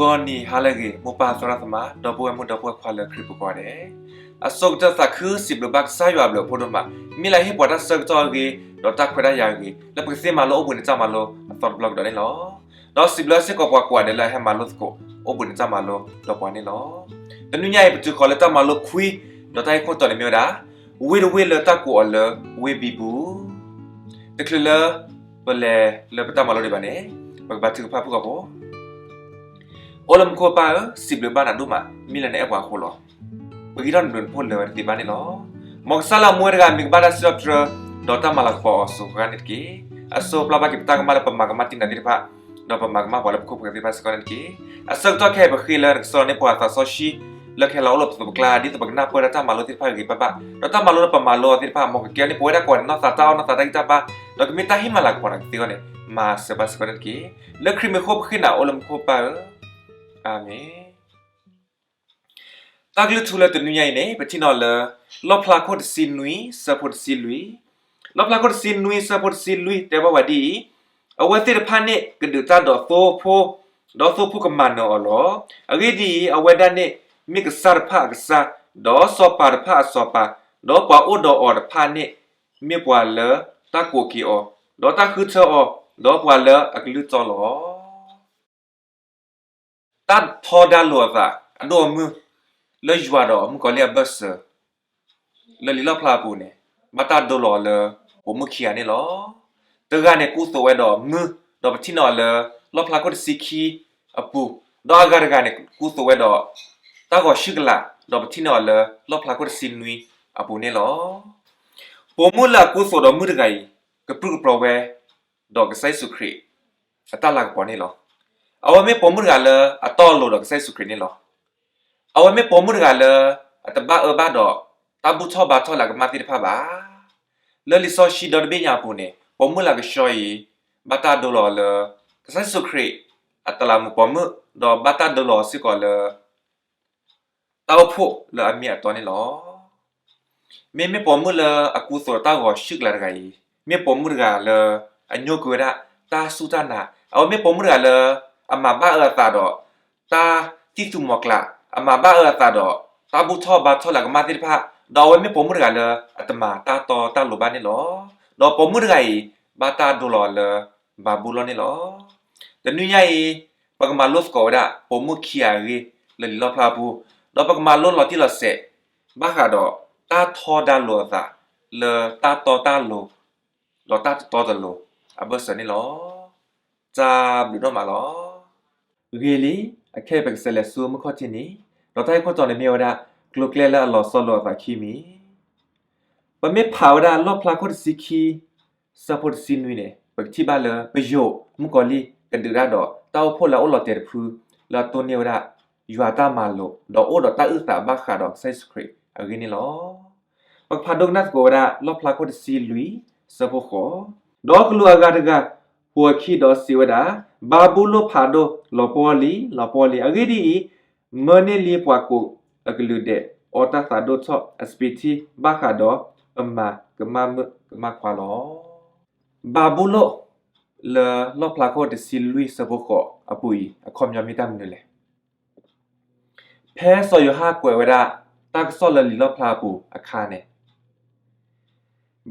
ဂီၤနံၤဟါလၢအဂ့ၤ မိၢ်ပၢ်သရၣ်သမါ ဒီပုၢ်ဝဲၢ်မုၣ်ဒီပုၢ်ဝဲၢ်ခွါလၢခရံာ်ပူၤကိးဂၤဒဲး, အဆိကတၢၢ်သးခုစံးဘျုးဘၣ်ကစၢ်ယွၤအဘျုးအဖှိၣ်ဒိၣ်မး, မ့ၢ်လၢဟ့ၣ်ပှၤတၢ်ဆၢကတီၢ်အဂ့ၤ ဒီးတၢ်ခွဲးတၢ်ယာ်အဂ့ၤ လၢပကသ့မၤလိအိၣ်ဘှံးနံၤတၢ်မၤလိအသီတဘျီကဒီးန့ၣ်လီၤ. ဒီးစံးဘျုးစ့ၢ်ကီးပှၤကိးဂၤဒဲးလၢအဟဲမၤလိသကိး အိၣ်ဘှံးနံၤတၢ်မၤလိဒီးပှၤန့ၣ်လီၤ. တနွံညါအံၤ ပတုၤဃီၤလၢတၢ်မၤလိခွံ ဒီးတၢ်ဂ့ၢ်ခိၣ်တီန့ၣ်မ့ၢ်ဝဲဒၣ် ဝ့ၢ်တဝ့ၢ်လၢတၢ်ကိးအီၤလၢဝ့ၢ်ဘံဘူ, တချုးလၢပလဲၤလၢပတၢ်မၤလိဒံးဘၣ်န့ၣ် ပကဘါထုကဖၣ်ဖုၣ်ကိာ်ဖိ အိၣ်လၢမူခိၣ်ပၢ်ဧၢ, စံးဘျုးဘၣ်နၤဒိၣ်မး မ့ၢ်လၢနအဲၣ်ပှၤအဃိလီၤ. ပဂံၢ်ထီၣ်နဘျုးနဖှိၣ်လၢာ်ဝဲတသ့ဘၣ်န့ၣ်လီၤ. မ်ကစၢ်လၢအမူဝဲတဂၤ မ့ၢ်ကဘၣ်တၢ်စံးထီၣ်ပတြၢၤ ဒီးတၢ်မၤလၤကပီၤအီၤစူၤဃာ်န့ၣ်တက့ၢ်. အစိပျၢ်ဘၣ်က့ၤပတၢ်ကမၣ်လၢပမၤကမၣ်တံၢ်နၤသ့ၣ်တဖၣ်, ဒီးပမၤကမၣ်ပှၤလၢပခိၣ်ပဃၢၤသ့ၣ်တဖၣ်စ့ၢ်ကီးန့ၣ်တက့ၢ်. အဆၢကတီၢ်ခဲအံၤ ပဃ့လၢနကဆှၢလီၤန့ၢ်ပှၤသးစီဆှံ လၢကဟဲလီၤအိၣ်လၢပသိးပကျါ ဒ်သိးပကနၢ်ပၢၢ်ဒၣ်တၢ်မၤလိသ့ၣ်တဖၣ်ဂ့ၤဂ့ၤဘၣ်ဘၣ်, ဒီးတၢ်မၤလိလၢပမၤလိအီၤသ့ၣ်တဖၣ် မ်ကကဲန့ၢ်ပဝဲဒၣ်ကိးဂၤဒဲးနီၢ်သးတၢ်အီၣ်နီၢ်သးတၢ်ဂံၢ်တၢ်ဘါ, ဒီးကမ့ၢ်တၢ်ဟ့ၣ်မၤလၤကပီၤနၤကသ့အဂီၢ်န့ၣ် မၤစၢၤဘၣ်စ့ၢ်ကီးန့ၣ်တက့ၢ်. လၢခရံာ်မံၤအဃိပဃ့နၤ အိၣ်လၢမူခိၣ်ပၢ်ဧၢ, အၤမ့ၣ်. တၢ်ကလုၢ်ထူလၢတနွံညါအံၤန့ၣ် ပထံၣ်န့ၢ်လၢ လီၣ်ဖျါခိၣ်တဆံနွံ ဆၢဖိတဆံလွံၢ်, လီၣ်ဖျါခိၣ်တဆံနွံ ဆၢဖိတဆံလွံၢ် တဲဘၣ်ဝဲဒ်အံၤ, အဝဲသ့ၣ်တဖၣ်န့ၣ် ကဒုးတၢ်ဒီးသိဖိ, ဒီးသိဖိကမၤနၢၤအီၤလီၤ. အဂ့ၢ်ဒ်အံၤ, အဝဲဒၣ်န့ၣ် မ့ၢ်ကစၢ်တဖၣ်အကစၢ်, ဒီးစီၤပၤတဖၣ်အစီၤပၤ, ဒီးပှၤအိၣ်ဒီးအီၤတဖၣ်န့ၣ် မ့ၢ်ပှၤလၢတၢ်ကိးက့ၤအီၤ, ဒီးတၢ်ဃုထၢအီၤ, ဒီးပှၤလၢအကလုၢ်တီလီၤ. တၢ်ထီဒါလိာ်အသး အဒိၣ်အမုၢ် လၢယွၤဒီးမုၣ်ကီၤလံၢ်အဘၢၣ်စၢၤ လၢလံာ်လီၣ်ဖျါအပူၤန့ၣ် ဘၣ်တၢ်ဒိလီၤအီၤလၢ ပိာ်မုၣ်ခံဂၤန့ၣ်လီၤ. တဂၤန့ၣ် ကူသိးဝဲဒီးမုၢ်, ဒီးပထံၣ်န့ၢ်အီၤလၢ လီၣ်ဖျါခိၣ်တဆံခံအပူၤ, ဒီးအဂၤတဂၤန့ၣ် ကူသိးဝဲဒီး တၢ်ဂီၤဆူၣ်ကလာ်, ဒီးပထံၣ်န့ၢ်အီၤလၢ လီၣ်ဖျါခိၣ်တဆံနွံအပူၤန့ၣ်လီၤ. ပိာ်မုၣ်လၢအကူသိးဒီးမုၢ်တဂၤအံၤ ကပြုၢ်ကပြီၤဝဲ ဒီးကစၢ်ယ့ၣ်ၡူးခရံာ် အတၢ်လၤကပီၤန့ၣ်လီၤ. အဝဲမ့ၢ်ပိာ်မုၣ်တဂၤလၢအတီအလိၤဒီးကစၢ်ယ့ၣ်ၡူးခရံာ်န့ၣ်လီၤ. အဝဲမ့ၢ်ပိာ်မုၣ်တဂၤလၢ အတဘၣ်အၢဘၣ်ဒီး တၢ်ဘူၣ်ထီၣ်ဘါထီၣ်လၢအကမၣ်သ့ၣ်တဖၣ်ဘၣ်. လၢလံာ်စီဆှံဒီတဘ့ၣ်ညါအပူၤန့ၣ် ပိာ်မုၣ်လၢအကဆှီအံၤ ဘၣ်တၢ်ဒိလီၤအီၤလၢ ကစၢ်ယ့ၣ်ၡူးခရံာ် အတလးမူးပိာ်မုၣ်, ဒီးဘၣ်တၢ်ဒိလီၤအီၤစ့ၢ်ကီးလၢ တၢ်အိၣ်ဖှိၣ်လၢအမ့ၢ်အတီန့ၣ်လီၤ. မ့မ့ၢ်ပိာ်မုၣ်လၢအကူသိးတၢ်ဂီၤဆူၣ်ကလာ်တဂၤအံၤ, မ့ၢ်ပိာ်မုၣ်တဂၤလၢ အညိကွံာ်ဝဲဒၣ်တၢ်စူၢ်တၢ်နာ်, အဝဲမ့ၢ်ပိာ်မုၣ်တဂၤလၢ အမၤဘၣ်အၢအသးဒီး တၢ်သံၣ်သူမီၤကျၢ်, အမၤဘၣ်အၢအသးဒီး တၢ်ဘူၣ်ထီၣ်ဘါထီၣ်လၢအကမၣ်သ့ၣ်တဖၣ်, ဒီးအဝဲမ့ၢ်ပိာ်မုၣ်တဂၤလၢ အတမၤတၢ်တီတၢ်လိၤဘၣ်န့ၣ်လီၤ. ဒီးပိာ်မုၣ်တဂၤအံၤ ဘၣ်တၢ်ဒိလီၤအီၤလၢ ဘၤဘူလိၣ်န့ၣ်လီၤ. တနွံညါအံၤ ပကမၤလိသကိးဝဲဒၣ် ပိာ်မုၣ်ခံဂၤအဂ့ၢ် လၢလံာ်လီၣ်ဖျါအပူၤ, ဒီးပကမၤလိလီၤတံၢ်လီၤဆဲး ဘၣ်ဃးဒီးတၢ်ထီဒါလိာ်အသး လၢတၢ်တီတၢ်လိၤ ဒီးတၢ်တတီတလိၤအဘၢၣ်စၢၤန့ၣ်လီၤ. တၢ်ဘျုးဒိၣ်မးလီၤ. ဂ့ၤလံ, အခဲအံၤပကစးလဲၤဆူမုၢ်ခီၣ်ထံးန့ၣ်, ဒီးတၢ်ဂ့ၢ်ခိၣ်တီန့ၣ်မ့ၢ်ဝဲဒၣ် ကျိၤကျဲလၢအလီၤဆီလိာ်အသးခံမံၤ ပမ့ၢ်ဖးဝဲဒၣ်လီၣ်ဖျါခိၣ်တဆံခံ ဆၢဖိတဆံနွံန့ၣ် ပကထံၣ်ဘၣ်လၢပယိာ်မုၣ်ကီၤလံၢ်ကဒုးဒၣ်ဒီးတၢ်အိၣ်ဖှိၣ်လၢအအိၣ်လီၤတဲာ်တဖု လၢအတိၢ်န့ၢ်ဝဲဒၣ် ယွၤတၢ်မၤလိာ် ဒီးအိၣ်ဒီးတၢ်အုၣ်သးဘၣ်ဃးဒီးကစၢ်ယ့ၣ်ၡူးခရံာ်အဂ့ၢ်န့ၣ်လီၤ. ပကဖးဒိကနၣ်သကိးဝဲဒၣ်လီၣ်ဖျါခိၣ်တဆံလွံၢ် ဆၢဖိဃိး, ဒီးကလူးအဂၤတဂၤ ဟူးအခံဒီးစံးဝဲဒၣ်, ဘၤဘူလိၣ်ဖးဒိၣ် လီၤပှီၢ်လံ, လီၤပှီၢ်လံ. အဂ့ၢ်ဒ်အံၤ, မၢန့ၢ်လံပှၤကိးအကလုာ်ဒဲး အီတၢ်သးဒိၣ်ထီၣ်အစပံးထံ ဘၣ်ဃးဒီးပမၤကမၣ်မုၣ်ကမၣ်ခွါလီၤ. ဘၤဘူလိၣ် လၢလီၣ်ဖျါခိၣ်တဆံလွံၢ်ဆၢဖိဃိးအပူၤအံၤ အခီပညီမ့ၢ်တၢ်မနုၤလဲၣ်. ဖဲစီၤယိၤဟၣ်ကွဲးဝဲဒၣ် တၢ်ကစီၣ်လၢလံာ်လီၣ်ဖျါအပူၤအခါန့ၣ်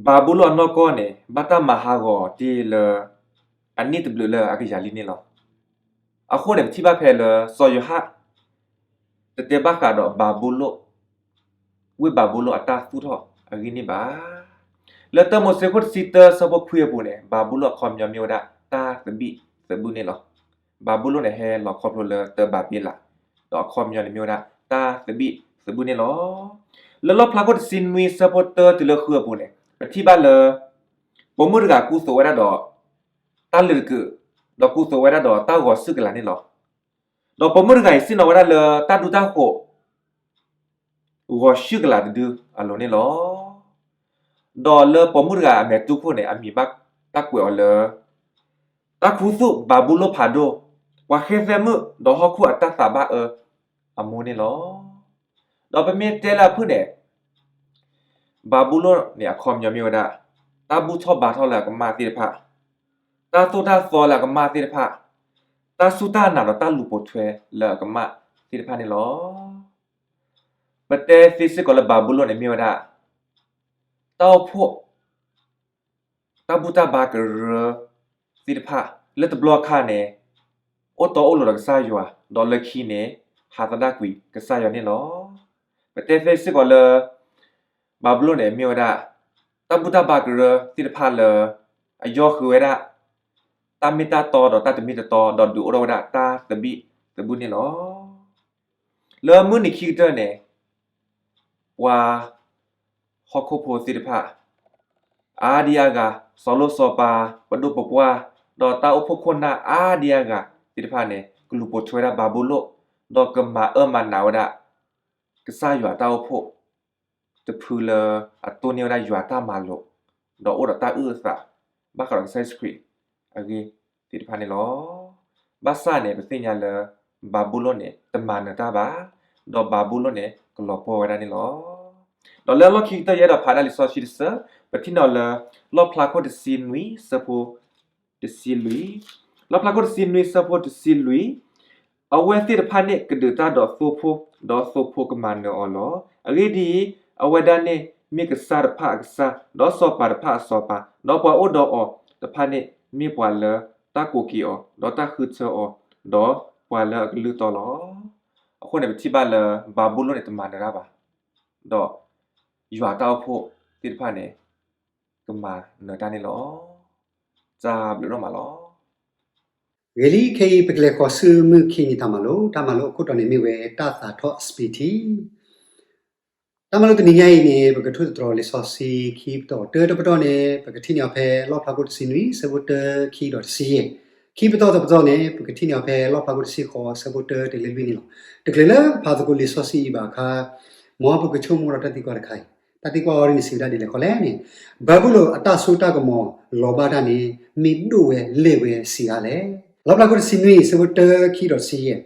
ဘၤဘူလိၣ်အနီၢ်ကီၢ်န့ၣ် ဘၣ်တၢ်မၤဟးဂီၤတ့ၢ်လၢ အနံၣ်တဘျုးလၢအကယၤလံန့ၣ်လီၤ. အဃိန့ၣ် ပထံၣ်ဘၣ်ဖဲလၢစီၤယိၤဟၣ် တတဲဘၣ်ဃးဒီးဘၤဘူလိၣ် ဝ့ၢ်ဘၤဘူလိၣ်အတၢ်သူၣ်ထီၣ်အဂ့ၢ်န့ၣ်ဘၣ်. လၢတၢမိၤၡ့ခိၣ်တဆံတၢဆၢဖိခွံအပူၤန့ၣ် ဘၤဘူလိၣ်အခီပညီမ့ၢ်ဝဲဒၣ်တၢ်သဘံၣ်သဘုၣ်န့ၣ်လီၤ. ဘၤဘူလိၣ်န့ၣ် ဟဲလီၤခီဖျိလၢတၢ်ဘၤဘ့လး, ဒီးအခီပညီန့ၣ်မ့ၢ်ဝဲဒၣ်တၢ်သဘံၣ်သဘုၣ်န့ၣ်လီၤ. လၢလီၣ်ဖျါခိၣ်တဆံနွံဆၢဖိတၢတုၤလၢဃုအပူၤန့ၣ် ပထံၣ်ဘၣ်လၢ ပိာ်မုၣ်တဂၤကူသိးဝဲဒၣ်ဒီး တၢ်လုၢ်တကုာ်, ဒီးကူသိးဝဲဒၣ်ဒီးတၢ်ဂီၤဆူၣ်ကလာ်န့ၣ်လီၤ. ဒီးပိာ်မုၣ်တဂၤအံၤ ဆ့ၣ်နီၤဝဲဒၣ်လၢတၢ်ဒူတၢ်ဃိး ဂီၤဆူၣ်ကလာ်တဒုအလိၤန့ၣ်လီၤ. ဒီးလၢပိာ်မုၣ်တဂၤအမဲာ်တူၢ်ခိၣ်န့ၣ် အမံၤဘၣ်တၢ်ကွဲးအီၤလၢ တၢ်ခူသူၣ်ဘၤဘူလိၣ်ဖးဒိၣ်, ပှၤဃဲသဲမုၣ်ဒီးဟီၣ်ခိၣ်အတၢ်သးဘၣ်အၢအမိၢ်န့ၣ်လီၤ. ဒီးပမ့ၢ်တဲလၢအဖုၣ်န့ၣ် ဘၤဘူလိၣ်န့ၣ် အခီပညီမ့ၢ်ဝဲဒၣ် တၢ်ဘူၣ်ထီၣ်ဘါထီၣ်လၢအကမၣ်သ့ၣ်တဖၣ်, တၢ်သိၣ်တၢ်သီလၢအကမၣ်သ့ၣ်တဖၣ်, တၢ် တၢ်စူၢ်တၢ်နာ်ဒီးတၢ်လူၤပိာ်ထွဲလၢအကမၣ်သ့ၣ်တဖၣ်န့ၣ်လီၤ. ပတဲသ့စ့ၢ်ကီးလၢဘၤဘူလိၣ်န့ၣ်မ့ၢ်ဝဲဒၣ် တၢ်အိၣ်ဖှိၣ် တၢ်ဘူၣ်တၢ်ဘါကရၢသ့ၣ်တဖၣ် လၢတဘျီအခါန့ၣ် အိၣ်တီအိၣ်လိၤဒီးကစၢ်ယွၤ, ဒီးလၢခံန့ၣ် ဟးသဒၣ်ကွံာ်ကစၢ်ယွၤန့ၣ်လီၤ. ပတဲသ့စ့ၢ်ကီးလၢ ဘၤဘူလိၣ်န့ၣ်မ့ၢ်ဝဲဒၣ် တၢ်ဘူၣ်တၢ်ဘါကရၢသ့ၣ်တဖၣ်လၢ အယီၢ်ဃုာ်ဝဲဒၣ် တၢ်မ့ၢ်တၢ်တီဒီးတၢ်တမ့ၢ်တတီ ဒီးဒုးအိၣ်ထီၣ်ဝဲဒၣ်တၢ်သဘံၣ်သဘုၣ်န့ၣ်လီၤ. လၢမုၢ်နံၤခံကတၢၢ်န့ၣ် ပှၤဟီၣ်ခိၣ်ဖိသ့ၣ်တဖၣ် အါဒံအါဂၤ, စီၤလိၣ်စီၤပၤ, ပဒိၣ်ပပှၢ်, ဒီးတၢ်အိၣ်ဖှိၣ်ခိၣ်နၢ်အါဒံအါဂၤသ့ၣ်တဖၣ်န့ၣ် ကလူၤပိာ်ထွဲဝဲဒၣ်ဘၤဘူလိၣ်, ဒီးကမၤအၢမၤနးဝဲဒၣ် ကစၢ်ယွၤတၢ်အိၣ်ဖှိၣ် တဖုလၢအတိၢ်န့ၢ်ဝဲဒၣ်ယွၤတၢ်မၤလိာ်, ဒီးအိၣ်ဒီးတၢ်အုၣ်အသး ဘၣ်ဃးဒီးကစၢ်ယ့ၣ်ၡူးခရံာ်အဂ့ၢ်သ့ၣ်တဖၣ်န့ၣ်လီၤ. ဘၣ်ဆၣ်န့ၣ် ပသ့ၣ်ညါလၢ ဘၤဘူလိၣ်န့ၣ် တမၤနၢၤတၢ်ဘၣ်, ဒီးဘၤဘူလိၣ်န့ၣ် ကလီၤပှီၢ်ဝဲဒၣ်န့ၣ်လီၤ. ဒီးလၢအလီၢ်ခံကတၢၢ် ယအဲၣ်ဒိးဖးဒၣ်လံာ်စီဆှံတဆၢ, ပထံၣ်န့ၢ်လၢ လီၣ်ဖျါခိၣ်တဆံနွံ ဆၢဖိ တဆံလွံၢ်, လီၣ်ဖျါခိၣ်တဆံနွံ ဆၢဖိတဆံလွံၢ်, အဝဲသ့ၣ်တဖၣ်န့ၣ်ကဒုးတၢ်ဒီးသိဖိ, ဒီးသိဖိကမၤနၢၤအီၤလီၤ. အဂ့ၢ်ဒ်အံၤ, အဝဲဒၣ်န့ၣ်မ့ၢ်ကစၢ်တဖၣ်အကစၢ်, ဒီးစီၤပၤတဖၣ်အစီၤပၤ, ဒီးပှၤအိၣ်ဒီးအီၤတဖၣ်န့ၣ် မ့ၢ်ပှၤလၢတၢ်ကိးက့ၤအီၤ, ဒီးတၢ်ဃုထၢအီၤ, ဒီးပှၤလၢအကလုၢ်တီလီၤ. အဃိန့ၣ် ပထံၣ်ဘၣ်လၢ ဘၤဘူလိၣ်န့ၣ် တမၤနၢၤတၢ်ဘၣ်, ဒီးယွၤတၢ်အိၣ်ဖှိၣ်သ့ၣ်တဖၣ်န့ၣ် ကမၤနၢၤတၢ်န့ၣ်လီၤ. တၢ်ဘျုးဒိၣ်မးလီၤ. ဂ့ၤလံ, ခဲအံၤပကလဲၤဃီၤဆူမုၢ်ခံနံၤတၢ်မၤလိ, တၢ်မၤလိအခိၣ်တီန့ၣ်မ့ၢ်ဝဲတၢ်သးထီၣ်အစပံးထံ. တၢ်မၤလိတနံၤညါအံၤန့ၣ် ပကထိၣ်သတြီၤလံာ်စီဆှံခံပတီၢ်, တၢတပတီၢ်န့ၣ် ပကထံၣ်န့ၢ်အီၤဖဲလီၣ်ဖျါခိၣ်တဆံနွံ ဆၢဖိတၢ ခံဒီးတဆံယဲၢ်, ခံပတီၢ်တပတီၢ်န့ၣ် ပကထံၣ်န့ၢ်အီၤဖဲလီၣ်ဖျါခိၣ်တဆံဃိး ဆၢဖိတၢတုၤလၢလွံၢ်န့ၣ်လီၤ. တချုးလၢပဖးသကိးလံာ်စီဆှံအံၤဘၣ်အခါ မ်ပကဆိကမိၣ်ဒီးတၢ်သံကွၢ်တခါအံၤ, တၢ်သံကွၢ်အီၤဒ်န့ၣ်စံးဝဲဒၣ်ဒ်လဲၣ်ဃီလဲၣ်န့ၣ်, ဘၤဘူလိၣ်အတၢ်စိတၢ်ကမီၤလီၤဘၣ်တၢ်န့ၣ် မ့ၢ်ဒိၣ်ဝဲလဲၢ်ဝဲဆံးအါလဲၣ်. လီၣ်ဖျါခိၣ်တဆံနွံ ဆၢဖိတၢ ခံဒီးတဆံယဲၢ်,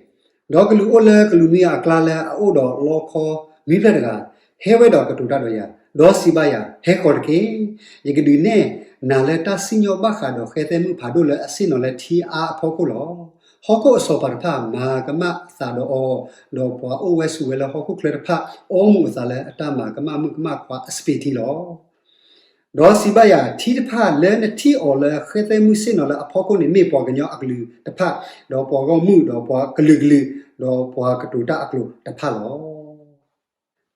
ဒီးကလူးအိၣ်လၢကလူးနွံအကျါလၢအအိၣ်ဒီးလီခီနွံဖျၢၣ်တဂၤ ဟဲဝဲဒီးကတိၤတၢ်ဒီးယၤ, ဒီးစံးဘၣ်ယၤ, ဟဲဃီၤတက့ၢ်. ယကဒုးနဲၣ်နၤလၢတၢ်စံၣ်ညီၣ်ဘၣ်ဃးဒီးဃဲသဲမုၣ်ဖးဒိၣ်လၢအဆ့ၣ်နီၤလၢထံအါအဖီခိၣ်လီၤ. ဟီၣ်ခိၣ်အစီၤပၤတဖၣ်မၤကမၣ်အသးဒီးအီၤ, ဒီးပှၤအိၣ်ဝဲဆိးဝဲလၢဟီၣ်ခိၣ်ချၢတဖၣ် အီမူၤအသးလၢအတၢ်မၤကမၣ်မုၣ်ကမၣ်ခွါအစပံးထံလီၤ. ဒီးစံးဘၣ်ယၤ, ထံတဖၣ်လၢနထံၣ်အီၤလၢဃဲသဲမုၣ်ဆ့ၣ်နီၤလၢအဖီခိၣ်န့ၣ် မ့ၢ်ပှၤကညီအကလုာ်တဖၣ်, ဒီးပှၤဂီၢ်မုၢ်, ဒီးပှၤကလုာ်ကလုာ်, ဒီးပှၤကတိၤတၢ်အကျိာ်တဖၣ်လီၤ.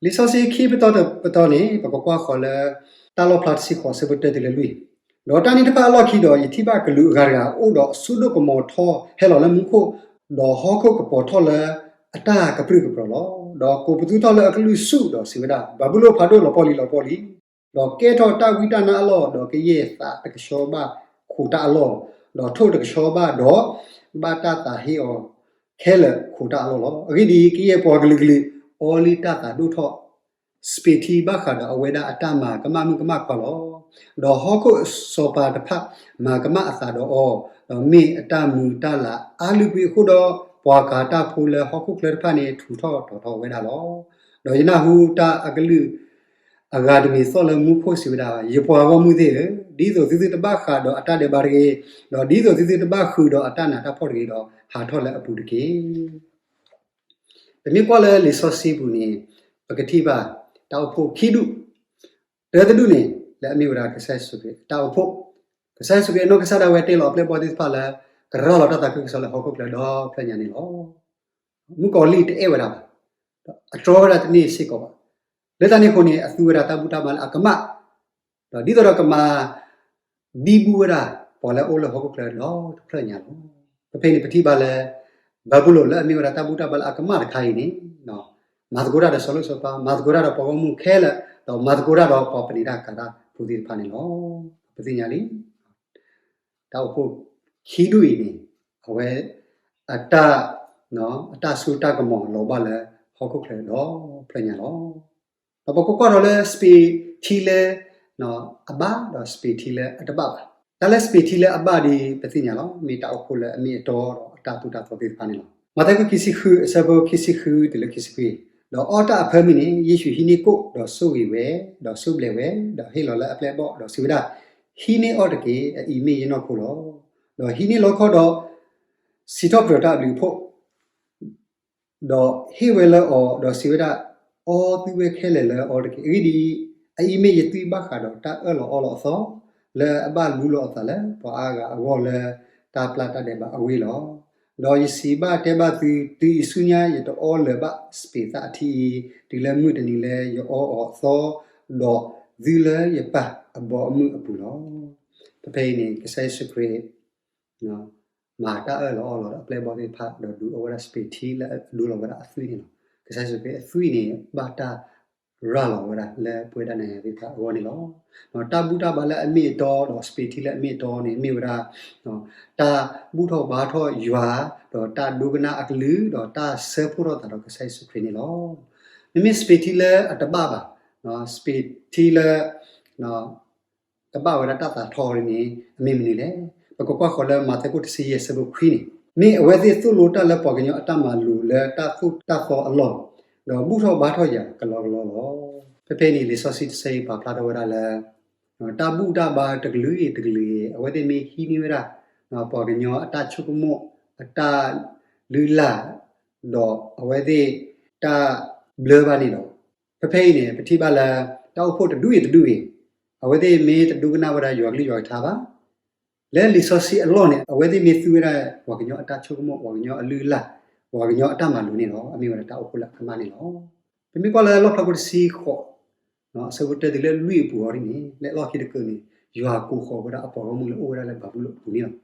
လံာ်စီဆှံခံပတီၢ်တပတီၢ်န့ၣ် ပကကွၢ်ဃီၤလၢ တၢ်လီၣ်ဖျါတဆံဃိး ဆၢဖိတၢတုၤလၢလွံၢ်, ဒီးတၢ်န့ၣ်တဖၣ်အလီၢ်ခံဒီး ယထံၣ်ဘၣ်ကလူးအဂၤတဂၤ အိၣ်ဒီးအစိဒိၣ်ကမီၤထီဟဲလီၤလၢမူခိၣ်, ဒီးဟီၣ်ခိၣ်ကပီၤထီၣ်လၢအတၢ်ကပြုၢ်ကပြီၤလီၤ. ဒီးကိးပသူထီၣ်လၢအကလုၢ်ဆူၣ်ဒီးစံးဝဲဒၣ်, ဘၤဘူလိၣ်ဖးဒိၣ်လီၤပှီၢ်လံ လီၤပှီၢ်လံ, ဒီးကဲထီၣ်တၢ်ဝံတၢ်နါအလီၢ်, ဒီးကယဲၢ်သးတကဆှီဘၣ်ခိးတၢ်အလီၢ်, ဒီးထိၣ်တကဆှီဘၣ်ဒီး ဘၣ်တၢ်သးဟ့အီၤခဲလၢာ်ခိးတၢ်အလီၢ်လီၤ. အဂ့ၢ်ဒ်အံၤ, ကယဲၢ်ပှၤကလုာ်ကလုာ် အီလံတၢ်သးဒိၣ်ထီၣ် စပံးထံဘၣ်ဃးဒီးအဝဲဒၣ်အတၢ်မၤကမၣ်မုၣ်ကမၣ်ခွါလီၤ. ဒီးဟီၣ်ခိၣ်စီၤပၤတဖၣ် မၤကမၣ်အသးဒီးအီၤ, ဒီးမ့ၢ်အတၢ်မုာ်တၢ်လၤအါလုၢ်ကွံာ်အဃိဒီး, ပှၤကၤတၢ်ဖိလၢဟီၣ်ခိၣ်ချၢတဖၣ်န့ၣ် ထူးထီၣ်တီၤထီၣ်ဝဲဒၣ်လီၤ. ဒီးယနၢ်ဟူတၢ်အကလုၢ် အဂၤတမံၤသီၣ်လၢမူခိၣ်စံးဝဲဒၣ်, ယပှၤဂီၢ်မုၢ်သ့ၣ်ဧၢ, ဒ်သိးသုသုတဘၣ်ဃးဒီးအတၢ်ဒဲးဘးတဂ့ၤ, ဒီးဒ်သိးသုသုတဘၣ်ဃုာ်ဒီးအတၢ်နးတၢ်ဖှီၣ်တဂ့ၤဒီး ဟးထီၣ်လၢအပူၤတက့ၢ်. ပမ့ၢ်ကွၢ်လၢလံာ်စီဆှံပူၤန့ၣ်, ပကထံၣ်ဘၣ်တၢ်အိၣ်ဖှိၣ်ခံဒူၣ်, တၢတဒူၣ်န့ၣ် လၢအမ့ၢ်ဝဲဒၣ်ကစၢ်ယ့ၣ်ၡူးခရံာ်အတၢ်အိၣ်ဖှိၣ်, ကစၢ်ယ့ၣ်ၡူးခရံာ်အနီၢ်ကစၢ်ဒၣ်ဝဲတဲလီၤအပျဲၢ်အဘီၣ်သ့ၣ်တဖၣ်လၢ ကရၤလီၤတၢ်သးခုကစီၣ်လၢဟီၣ်ခိၣ်ချၢဒီဖျၢၣ်ညါန့ၣ်လီၤ. မုၣ်ကီၤလံၢ်တအဲၣ်ဝဲဒၣ်ဘၣ်, ဒီးအတြီဝဲဒၣ်တန့ၢ်စ့ၢ်ကီးဘၣ်. လၢတၢ်န့ၣ်အဃိန့ၣ် အသူဝဲဒၣ်တၢ်ဘူၣ်တၢ်ဘါလၢအကမၣ်, ဒီးဒ်သိးဒီးကမၤ ဘံဘူဝဲဒၣ် ပှၤလၢအအိၣ်လၢဟီၣ်ခိၣ်ချၢဒီတဖျၢၣ်ညါလီၤ. ဖဲဖဲန့ၣ် ပထံၣ်ဘၣ်လၢ ဘၤဘူလိၣ်လၢအမ့ၢ်ဝဲဒၣ်တၢ်ဘူၣ်တၢ်ဘါလၢအကမၣ်တခါအံၤန့ၣ်, မၤသကိးတၢ်ဒီးစီၤလိၣ်စီၤပၤ, မၤသကိးတၢ်ဒီးပှၤဂီၢ်မုၢ်ခဲလၢာ်, ဒီးမၤသကိးတၢ်ဒီးပှၤပနံာ်တၢ်ကၤတၢ်ဖိသ့ၣ်တဖၣ်န့ၣ်လီၤ. ပသ့ၣ်ညါလံ တၢ်အိၣ်ဖှိၣ်ခံဒူၣ်အံၤန့ၣ် အဝဲ အတၢ် အတၢ်စိတၢ်ကမီၤလီၤဘၣ်လၢဟီၣ်ခိၣ်ချၢဒီဖျၢၣ်ညါလီၤ. ဒီးပကကွၢ်ထီၣ်လၢစပံးထံလၢ အဘၣ်ဒီးစပံးထံလၢအတဘၣ်ဘၣ်. တၢ်လၢစပံးထံလၢအဘၣ်ဒ်ပသ့ၣ်ညါလီၤ. မ့ၢ်တၢ်အိၣ်ဖှိၣ်လၢအမ့ၢ်အတီဒီးအတၢ်သိၣ်တၢ်သီသ့ၣ်တဖၣ်န့ၣ်လီၤ. မးသဲခိၣ်ခံဆံဃု အဆၢဖိခံဆံဃုတုၤလၢခံဆံခွံ, ဒီးအီၣ်တၢ်အဖၢမုၢ်န့ၣ် ယ့ၣ်ၡူးဟံးန့ၢ်ကိၣ်ဒီးဆိၣ်ဂ့ၤဝဲ, ဒီးဆိၣ်ဘျဲးဝဲ, ဒီးဟ့ၣ်လီၤလၢအပျဲၢ်အဘီၣ်ဒီးစံးဝဲဒၣ်, ဟံးန့ၢ်အီၣ်တက့ၢ်. အအံၤမ့ၢ်ယနီၢ်ခိလီၤ. ဒီးဟံးန့ၢ်လီခီဒီး စံးထီၣ်ပတြၢၤတၢ်အဘျုးအဖှိၣ်, ဒီးဟ့ၣ်ဝဲလၢအီၤ, ဒီးစံးဝဲဒၣ်, အီသုဝဲခဲလၢာ်လၢအီၤတက့ၢ်. အဂ့ၢ်ဒ်အံၤ, အအံၤမ့ၢ်ယသွံၣ်ဘၣ်ဃးဒီးတၢ်အၢၣ်လီၤအီလီၤအသီ, လၢအဘၣ်လူလီၤအသးလၢပှၤအါဂၤအဂီၢ်လၢ တၢ်ပျၢ်တၢ်ဒဲးဘးအဝ့ၢ်လီၤ. ဒီးယစံးဘၣ်တဲဘၣ်သု, တုၤအံၤဆူညါယတအီလၢၤဘၣ်စပံးသၣ်အထံအံၤ, တုၤလၢမုၢ်တနံၤလၢယအီအီၤအသီ, ဒီးသုလၢယပၢ်အဘီအမုၢ်အပူၤလီၤ. ဖဲဖဲအံၤန့ၣ် ကစၢ်ယ့ၣ်ၡူးခရံာ် မၤတၢ်အၢၣ်လီၤအီလီၤဒီးအပျဲၢ်အဘီၣ်သ့ၣ်တဖၣ် ဒီးဒုးအိၣ်ဝဲဒၣ်စပံးထံလၢအဒိလီၤဝဲဒၣ်အသွံၣ်န့ၣ်လီၤ. ကစၢ်ယ့ၣ်ၡူးခရံာ်အသွံၣ်န့ၣ် ဘၣ်တၢ်ရၤလီၤဝဲဒၣ်လၢပဝဲဒၣ်နၤယၤသ့ၣ်တဖၣ်အဂီၢ်န့ၣ်လီၤ. တၢ်ဘူၣ်တၢ်ဘါလၢအမ့ၢ်အတီ ဒီးစပံးထံလၢအမ့ၢ်အတီန့ၣ် မ့ၢ်ဝဲဒၣ် တၢ်ဘူၣ်ထီၣ်ဘါထီၣ်ယွၤ, ဒီးတၢ်ဒိကနၣ်အကလုၢ်, ဒီးတၢ်ဆၢဖှိၣ်ထီၣ်သးဒီးကစၢ်ယ့ၣ်ၡူးခရံာ်န့ၣ်လီၤ. မ့မ့ၢ်စပံးထံလၢအတဘၣ်ဘၣ်, စပံးထံလၢ တဘၣ်ဝဲဒၣ်တၢ်သးထီၣ်န့ၣ် အမ့ၢ်မနုၤလဲၣ်. ပကကွၢ်ဃီၤလၢမးသဲခိၣ်တဆံယဲၢ်ဆၢဖိခွံန့ၣ်, မ့ၢ်အဝဲသ့ၣ်သိၣ်လိတၢ်လၢပှၤကညီအတၢ်မၤလိာ်လၢတၢ်သိၣ်တၢ်သီအလီၢ်, ဒီးဘူၣ်ထီၣ်ဘါထီၣ်ယၤကလီကလီလီၤ. ဖဲဖဲန့ၣ် လံာ်စီဆှံတဆၢအံၤပာ်ဖျါထီၣ်ဝဲဒၣ်လၢ တၢ်ဘူၣ်တၢ်ဘါတကလုာ်ဂ့ၤတကလုာ်ဂ့ၤ အဝဲသ့ၣ်မ့ၢ်ဟံးန့ၢ်ဝဲဒၣ် ပှၤကညီအတၢ်ဆိကမိၣ် အတၢ်လုၢ်လၢ် ဒီးအဝဲသ့ၣ်တၢ်ဘျၢဘၣ်န့ၣ်လီၤ. ဖဲဖဲအံၤန့ၣ် ပထံၣ်ဘၣ်လၢ တၢ်အိၣ်ဖှိၣ်တဒူၣ်ဂ့ၤတဒူၣ်ဂ့ၤ အဝဲသ့ၣ်မ့ၢ်တဒိကနၣ်ဝဲဒၣ်ယွၤကလုၢ်ယွၤကထါဘၣ် လၢလံာ်စီဆှံအလီၢ်န့ၣ် အဝဲသ့ၣ်မ့ၢ်သူဝဲဒၣ်ပှၤကညီအတၢ်ဆိကမိၣ် ပှၤကညီအလုၢ်အလၢ် ပှၤကညီအတၢ်မၤလိာ်န့ၣ်လီၤ. အမ့ၢ်ဝဲဒၣ်တၢ်အိၣ်ဖှိၣ်လၢအကမၣ်န့ၣ်လီၤ. ပမ့ၢ်ကွၢ်လၢလီၣ်ဖျါခိၣ်တဆံဃိး အဆၢဖိတၢတုၤလၢလွံၢ်အပူၤအီၤဒ်န့ၣ် လၢအလီၢ်ခံတကုာ်န့ၣ် ယွၤကိးဃီၤဝဲဒၣ်အပှၤဂီၢ်မုၢ်လၢအိၣ်ဝဲဒၣ်လၢဘၤဘူလိၣ်အပူၤန့ၣ်လီၤ.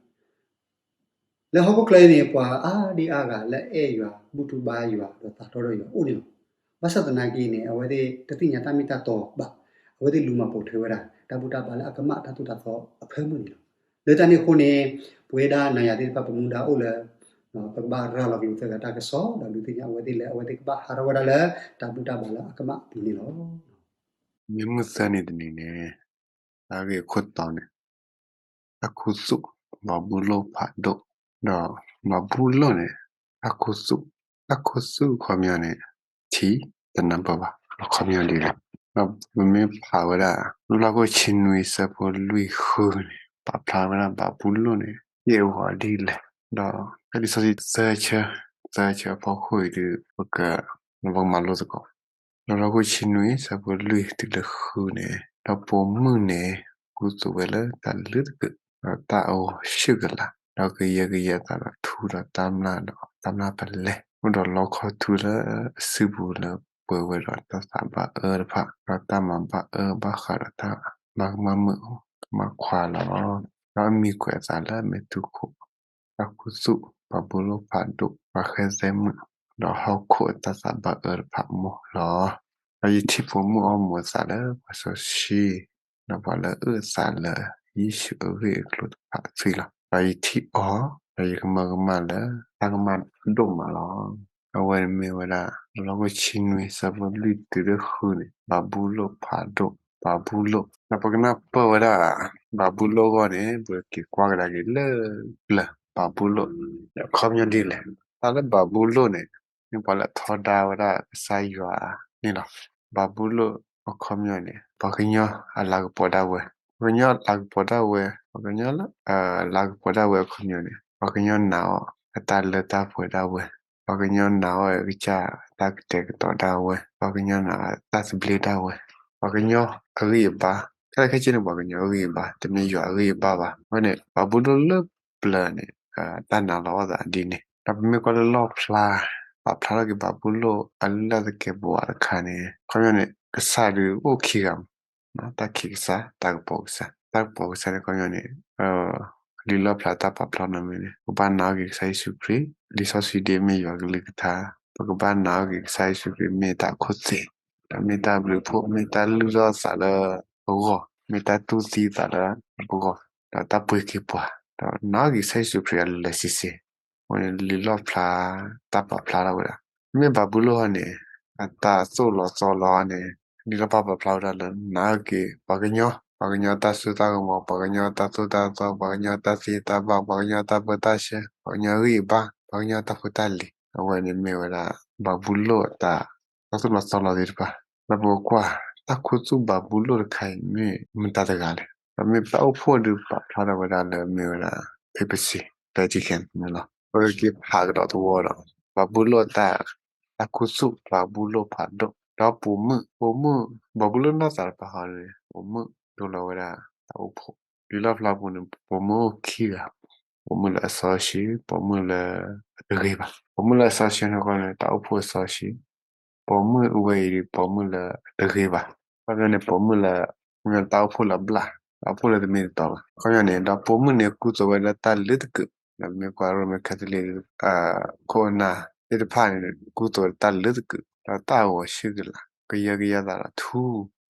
လၢဟီၣ်ခိၣ်ချၢအံၤန့ၣ် ပှၤအါဒံအါဂၤလၢအအဲၣ်ယွၤ ဘူၣ်ထီၣ်ဘါယွၤ ဒီးသးထီၣ်ဒီးယွၤအိၣ်န့ၣ်လီၤ. ဘၣ်ဆၣ်သနာ်က့န့ၣ် အဝဲသ့ၣ်တသ့ၣ်ညါတၢ်မ့ၢ်တၢ်တီဘၣ်. အဝဲသ့ၣ်လူၤမၤပိာ်ထွဲဝဲဒၣ် တၢ်ဘူၣ်တၢ်ဘါလၢအကမၣ်တၢ်သိၣ်တၢ်သီအဖၢမုၢ်န့ၣ်လီၤ. လၢတၢ်န့ၣ်အဃိန့ၣ် ပဝဲဒၣ်နၤယၤသ့ၣ်တဖၣ် ပမူဒါအိၣ်လၢ ပကဘၣ်ရၤလီၤက့ၤသၢဂၤတၢ်ကစီၣ် ဒီးဒုးသ့ၣ်ညါအဝဲသ့ၣ်လၢ အဝဲသ့ၣ်ကဘၣ်ဟးထီၣ်ဝဲဒၣ်လၢ တၢ်ဘူၣ်တၢ်ဘါလၢအကမၣ်အပူၤန့ၣ်လီၤ. မ့ၢ်မုၢ်သၢနံၤတနံၤန့ၣ် တၢ်ဂ့ၢ်ခိၣ်တီန့ၣ် တၢ်ခူသူၣ် ဘၤဘူလိၣ်ဖးဒိၣ်, ဒီးဘၤဘူလိၣ်န့ၣ် တၢ်ခူသူၣ်, တၢ်ခူသူၣ်အခီပညီန့ၣ် ထံတနၢ်ပၢၢ်ဘၣ် အခီပညီဒ်လဲၣ်. ဒီးပမ့ၢ်ဖးဝဲဒၣ် လီၣ်ဖျါခိၣ်ဆံနွံဆၢဖိလွံၢ်ဃုန့ၣ် ပာ်ဖျါဝဲဒၣ်ဘၤဘူလိၣ်န့ၣ် ဟ့ၣ်အဂီၤဒ်လဲၣ်, ဒီးဖဲလံာ်စီဆှံသၢဆၢ, သၢဆၢအဖီခိၣ်အံၤဒီး ပက ပကမၤလိသကိး လီၣ်ဖျါခိၣ်ဆံနွံဆၢဖိလွံၢ်တုၤလၢဃုန့ၣ် ဒီးပိာ်မုၣ်န့ၣ် ခူသူၣ်ဝဲလၢတၢ်လုၢ်တကုာ်, ဒီးတၢ်အိၣ်ဆူၣ်ကလာ်, ဒီးကယၢကယဲအသးဒီးထူဒီးတၢ်မျၢ်ဒီးတၢ်မျၢ်ပလဲ, အိၣ်ဒီးလီခီၣ်ထူလၢအစုပူၤလၢပှဲၤဝဲဒီးတၢ်သးဘၣ်အၢတဖၣ်, ဒီးတၢ်မၤဘၣ်အၢဘၣ်ဃးဒီးတၢ်မၤကမၣ်မုာ်အိၣ်ကမၣ်ခွါလီၤ. ဒီးအမံၤကွဲးအသးလၢအမဲာ်ထူခိၣ် တၢ်ခူသူၣ် ဘၤဘူလိၣ်ဖးဒိၣ် ပှၤဃဲသဲမုၣ်, ဒီးဟီၣ်ခိၣ်အတၢ်သးဘၣ်အၢတဖၣ်အမိၢ်လီၤ. ဒီးယထံၣ်ပိာ်မုၣ်အီၣ်မူးအသးလၢပှၤစီဆှံ, ဒီးပှၤလၢအအုၣ်အသးလၢယ့ၣ်ၡူးအဂ့ၢ်အကျိၤတဖၣ်အသွံၣ်လီၤ. ဒီးယထံၣ်အီၤ, ဒီးယကမၢကမၣ်လၢတၢ်ကမၣ်ဒိၣ်မးလီၤ. အဝဲန့ၣ်မ့ၢ်ဝဲဒၣ် လီၣ်ဖျါခိၣ်ဆံနွံဆၢဖိလွံၢ်တုၤလၢဃုန့ၣ် ဘၤဘူလိၣ်ဖးဒိၣ်, ဘၤဘူလိၣ်, ဒီးပကနၢ်ပၢၢ်ဝဲဒၣ် ဘၤဘူလိၣ်အဂီၢ်န့ၣ် ပက့ၤကွၢ်ကဒါက့ၤလၢပျၢၤ ဘၤဘူလိၣ် အခီပညီဒ်လဲၣ်. တၢ်လၢဘၤဘူလိၣ်န့ၣ် မ့ၢ်ပှၤလၢအထီဒါဝဲဒၣ်ကစၢ်ယွၤန့ၣ်လီၤ. ဘၤဘူလိၣ်အခီပညီန့ၣ် ပှၤကညီအလၤကပီၤဒၣ်ဝဲ, ပှၤကညီအလၤကပီၤဒၣ်ဝဲ, ပှၤကညီလၢ လၤကပီၤဒၣ်ဝဲအခီပညီန့ၣ် ပှၤကညီနာ်အီၤအတၢ်လၢတၢ်ပှဲၤဒၣ်ဝဲ, ပှၤကညီနာ်အီၤအကစၢ်တၢ်ကတဲာ်ကတီၤဒၣ်ဝဲ, ပှၤကညီနာ်အီၤအတၢ်သဘျ့ဒၣ်ဝဲ, ပှၤကညီအဂံၢ်အဘါ, ခဲလၢာ်ခဲဆ့န့ၣ် ပှၤကညီအဂံၢ်အဘါ, တမ့ၢ်ယွၤအဂံၢ်အဘါဘၣ်. အဃိန့ၣ် ဘၤဘူလိၣ်လၢပျၢၤန့ၣ် တၢ်နာ်လီၤအီၣ်သးဒ်န့ၣ်. ဒီးပမ့ၢ်ကွၢ်လၢလီၣ်ဖျါ, ပာ်ဖျါထီၣ်က့ၤဘၤဘူလိၣ်အလုၢ်အလၢ်သကဲးပဝးတခါန့ၣ် အခီပညီန့ၣ် ကစၢ်ဒုးအိၣ်ခံဂၤမး, တၢ်ခံးကစၢ်, တၢ်ကပီၤကစၢ်, တၢ်ကပီၤကစၢ်န့ၣ် အခီပညီန့ၣ် လံာ်လီၣ်ဖျါတၢ်ပာ်ဖျါနီၢ်မ့ၢ်န့ၣ် ပကဘၣ်နာ်အီၤက့ၤကစၢ်ယ့ၣ်ၡူးခရံာ်, လံာ်စီဆှံဒ်အမ့ၢ်ယွၤကလုၢ်ကထါ, ပကဘၣ်နာ်အီၤက့ၤကစၢ်ယ့ၣ်ၡူးခရံာ်မ့ၢ်တၢ်ခိၣ်သ့, ဒီးမ့ၢ်တၢ်ဘျုးဖှိၣ်, မ့ၢ်တၢ်လုၢ်ထီၣ်သးလၢပဂီၢ်, မ့ၢ်တၢ်တူၢ်သံသးလၢပဂီၢ်, ဒီးတၢ်ပှ့ၤက့ၤပှၤ, ဒီးနာ်အီၤက့ၤကစၢ်ယ့ၣ်ၡူးခရံာ်အလၢာ်လၢာ်ဆ့ဆ့, အဃိန့ၣ်လံာ်လီၣ်ဖျါတၢ်ပာ်ဖျါထီၣ်ဝဲဒၣ်, မ့ၢ်ဘၤဘူလိၣ်ဟီန့ၣ် အတၢ်သိၣ်လီၤသီလီၤဟီန့ၣ် လံာ်လီၣ်ဖျါပာ်ဖျါဝဲဒၣ်လၢနာ်အီၤက့ၤပှၤကညီ, ပှၤကညီတၢ်စိတၢ်ကမီၤ, ပှၤကညီတၢ်သိၣ်တၢ်သီ, ပှၤကညီတၢ်သ့တၢ်ဘၣ်, ပှၤကညီတၢ်ပၢတၢ်ဆှၢ, ပှၤကညီအဂံၢ်အဘါ, ပှၤကညီတၢ်ဖိတၢ်လံၤ, အဝဲန့ၣ်မ့ၢ်ဝဲဒၣ် ဘၤဘူလိၣ်အတၢ် တၢ်သိၣ်လီၤသီလီၤသ့ၣ်တဖၣ်, ဒီးပကကွၢ် တၢ်ခူသူၣ်ဘၤဘူလိၣ်တခါအံၤမ့ၢ်မတၤတဂၤလဲၣ်. ဒီးမ့ၢ်တၢ်အိၣ်ဖှိၣ်ဒုးပာ်ဖျါထီၣ်ဝဲဒၣ်လၢမ့ၢ်ဝဲဒၣ် papacy Vatican န့ၣ်လီၤ. ပကက့ၤဖးကဒီးသဝီဒီး ဘၤဘူလိၣ်တၢ်, တၢ်ခူသူၣ်ဘၤဘူလိၣ်ဖးဒိၣ်, ဒီးပိာ်မုၣ်, ပိာ်မုၣ်, ဘၤဘူလိၣ်နီၢ်သးတပၤဟီန့ၣ် ပိာ်မုၣ် ဒိလီၤဝဲဒၣ်တၢ်အိၣ်ဖှိၣ်, လံာ်လီၣ်ဖျါပူၤန့ၣ် ပိာ်မုၣ်အိၣ်ခံဂၤ, ပိာ်မုၣ်လၢအစီဆှံ, ပိာ်မုၣ်လၢအတဂ့ၤဘၣ်. ပိာ်မုၣ်လၢအစီဆှံန့ၣ်ဃီန့ၣ် တၢ်အိၣ်ဖှိၣ်အစီဆှံ, ပိာ်မုၣ်ဝဲအံၤ ပိာ်မုၣ်လၢအတဂ့ၤဘၣ်. ခီပညီန့ၣ် ပိာ်မုၣ်လၢ တၢ်အိၣ်ဖှိၣ်လၢအဘျၣ်, တၢ်အိၣ်ဖှိၣ်လၢတမ့ၢ်တတီဘၣ်. ခီပညီန့ၣ် ဒီးပိာ်မုၣ်န့ၣ် ကူသိးဝဲဒၣ်တၢ်လၢတကုာ်, ဒီးမ့ၢ်ကွၢ် ရိမ့ၤ Catholic ခိၣ်အနၢ်သ့ၣ်တဖၣ်န့ၣ် ကူသိးဝဲဒၣ်တၢ်လၢတကုာ်, ဒီးတၢ်ဂီၤဆူၣ်ကလာ်, ကယၢကယဲသးဒီးထူ,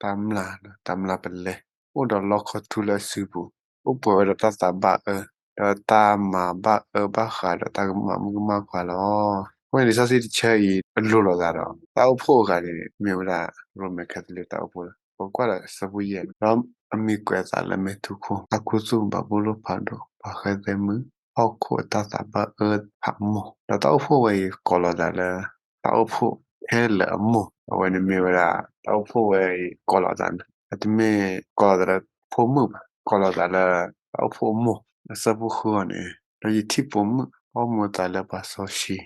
တၢ်မျၢ်, တၢ်မျၢ်ပလဲ, အိၣ်ဒီးလီခီထူလၢအစုပူၤ, အိၣ်ပှဲၤဝဲဒီးတၢ်သးဘၣ်အၢ, ဒီးတၢ်မၤဘၣ်အၢဘၣ်ဃးဒီးတၢ်ကမၣ်မုၣ်ကမၣ်ခွါလီၤ. အဃိန့ၣ် လံာ်စီဆှံတဆၢအံၤ အလိၤလိာ်သးဒီး တၢ်အိၣ်ဖှိၣ်အဂၤန့ၣ် မ့ၢ်ဝဲဒၣ် ရိမ့ၤ Catholic တၢ်အိၣ်ဖှိၣ်လီၤ. ပကွၢ်ဒီးဆၢဖိယဲၢ်, ဒီးအမံၤကွဲးအသးလၢမဲာ်ထူခိၣ်, တၢ်ခူသူၣ်ဘၤဘူလိၣ်ဖးဒိၣ်, ပှၤဃဲသဲမုၣ်, ဟီၣ်ခိၣ်အတၢ်သးဘၣ်အၢတဖၣ်အမိၢ်, ဒီးတၢ်အိၣ်ဖှိၣ်ဝဲအံၤ ကိးလီၤသးလၢ တၢ်အိၣ်ဖှိၣ်ခဲလၢာ်အမိၢ်, အဝဲန့ၣ်မ့ၢ်ဝဲဒၣ် တၢ်အိၣ်ဖှိၣ်ဝဲအံၤ ကိးလီၤသးန့ၣ် အတမ့ၢ်ကိးလီၤသးလၢဖိမုၣ်ဘၣ်, ကိးလီၤသးလၢ တၢ်အိၣ်ဖှိၣ်အမိၢ်, အဆၢဖိဃုအံၤန့ၣ်, ဒီးယထံၣ်ပိာ်မုၣ် အီၣ်မူအသးလၢပှၤစီဆှံ,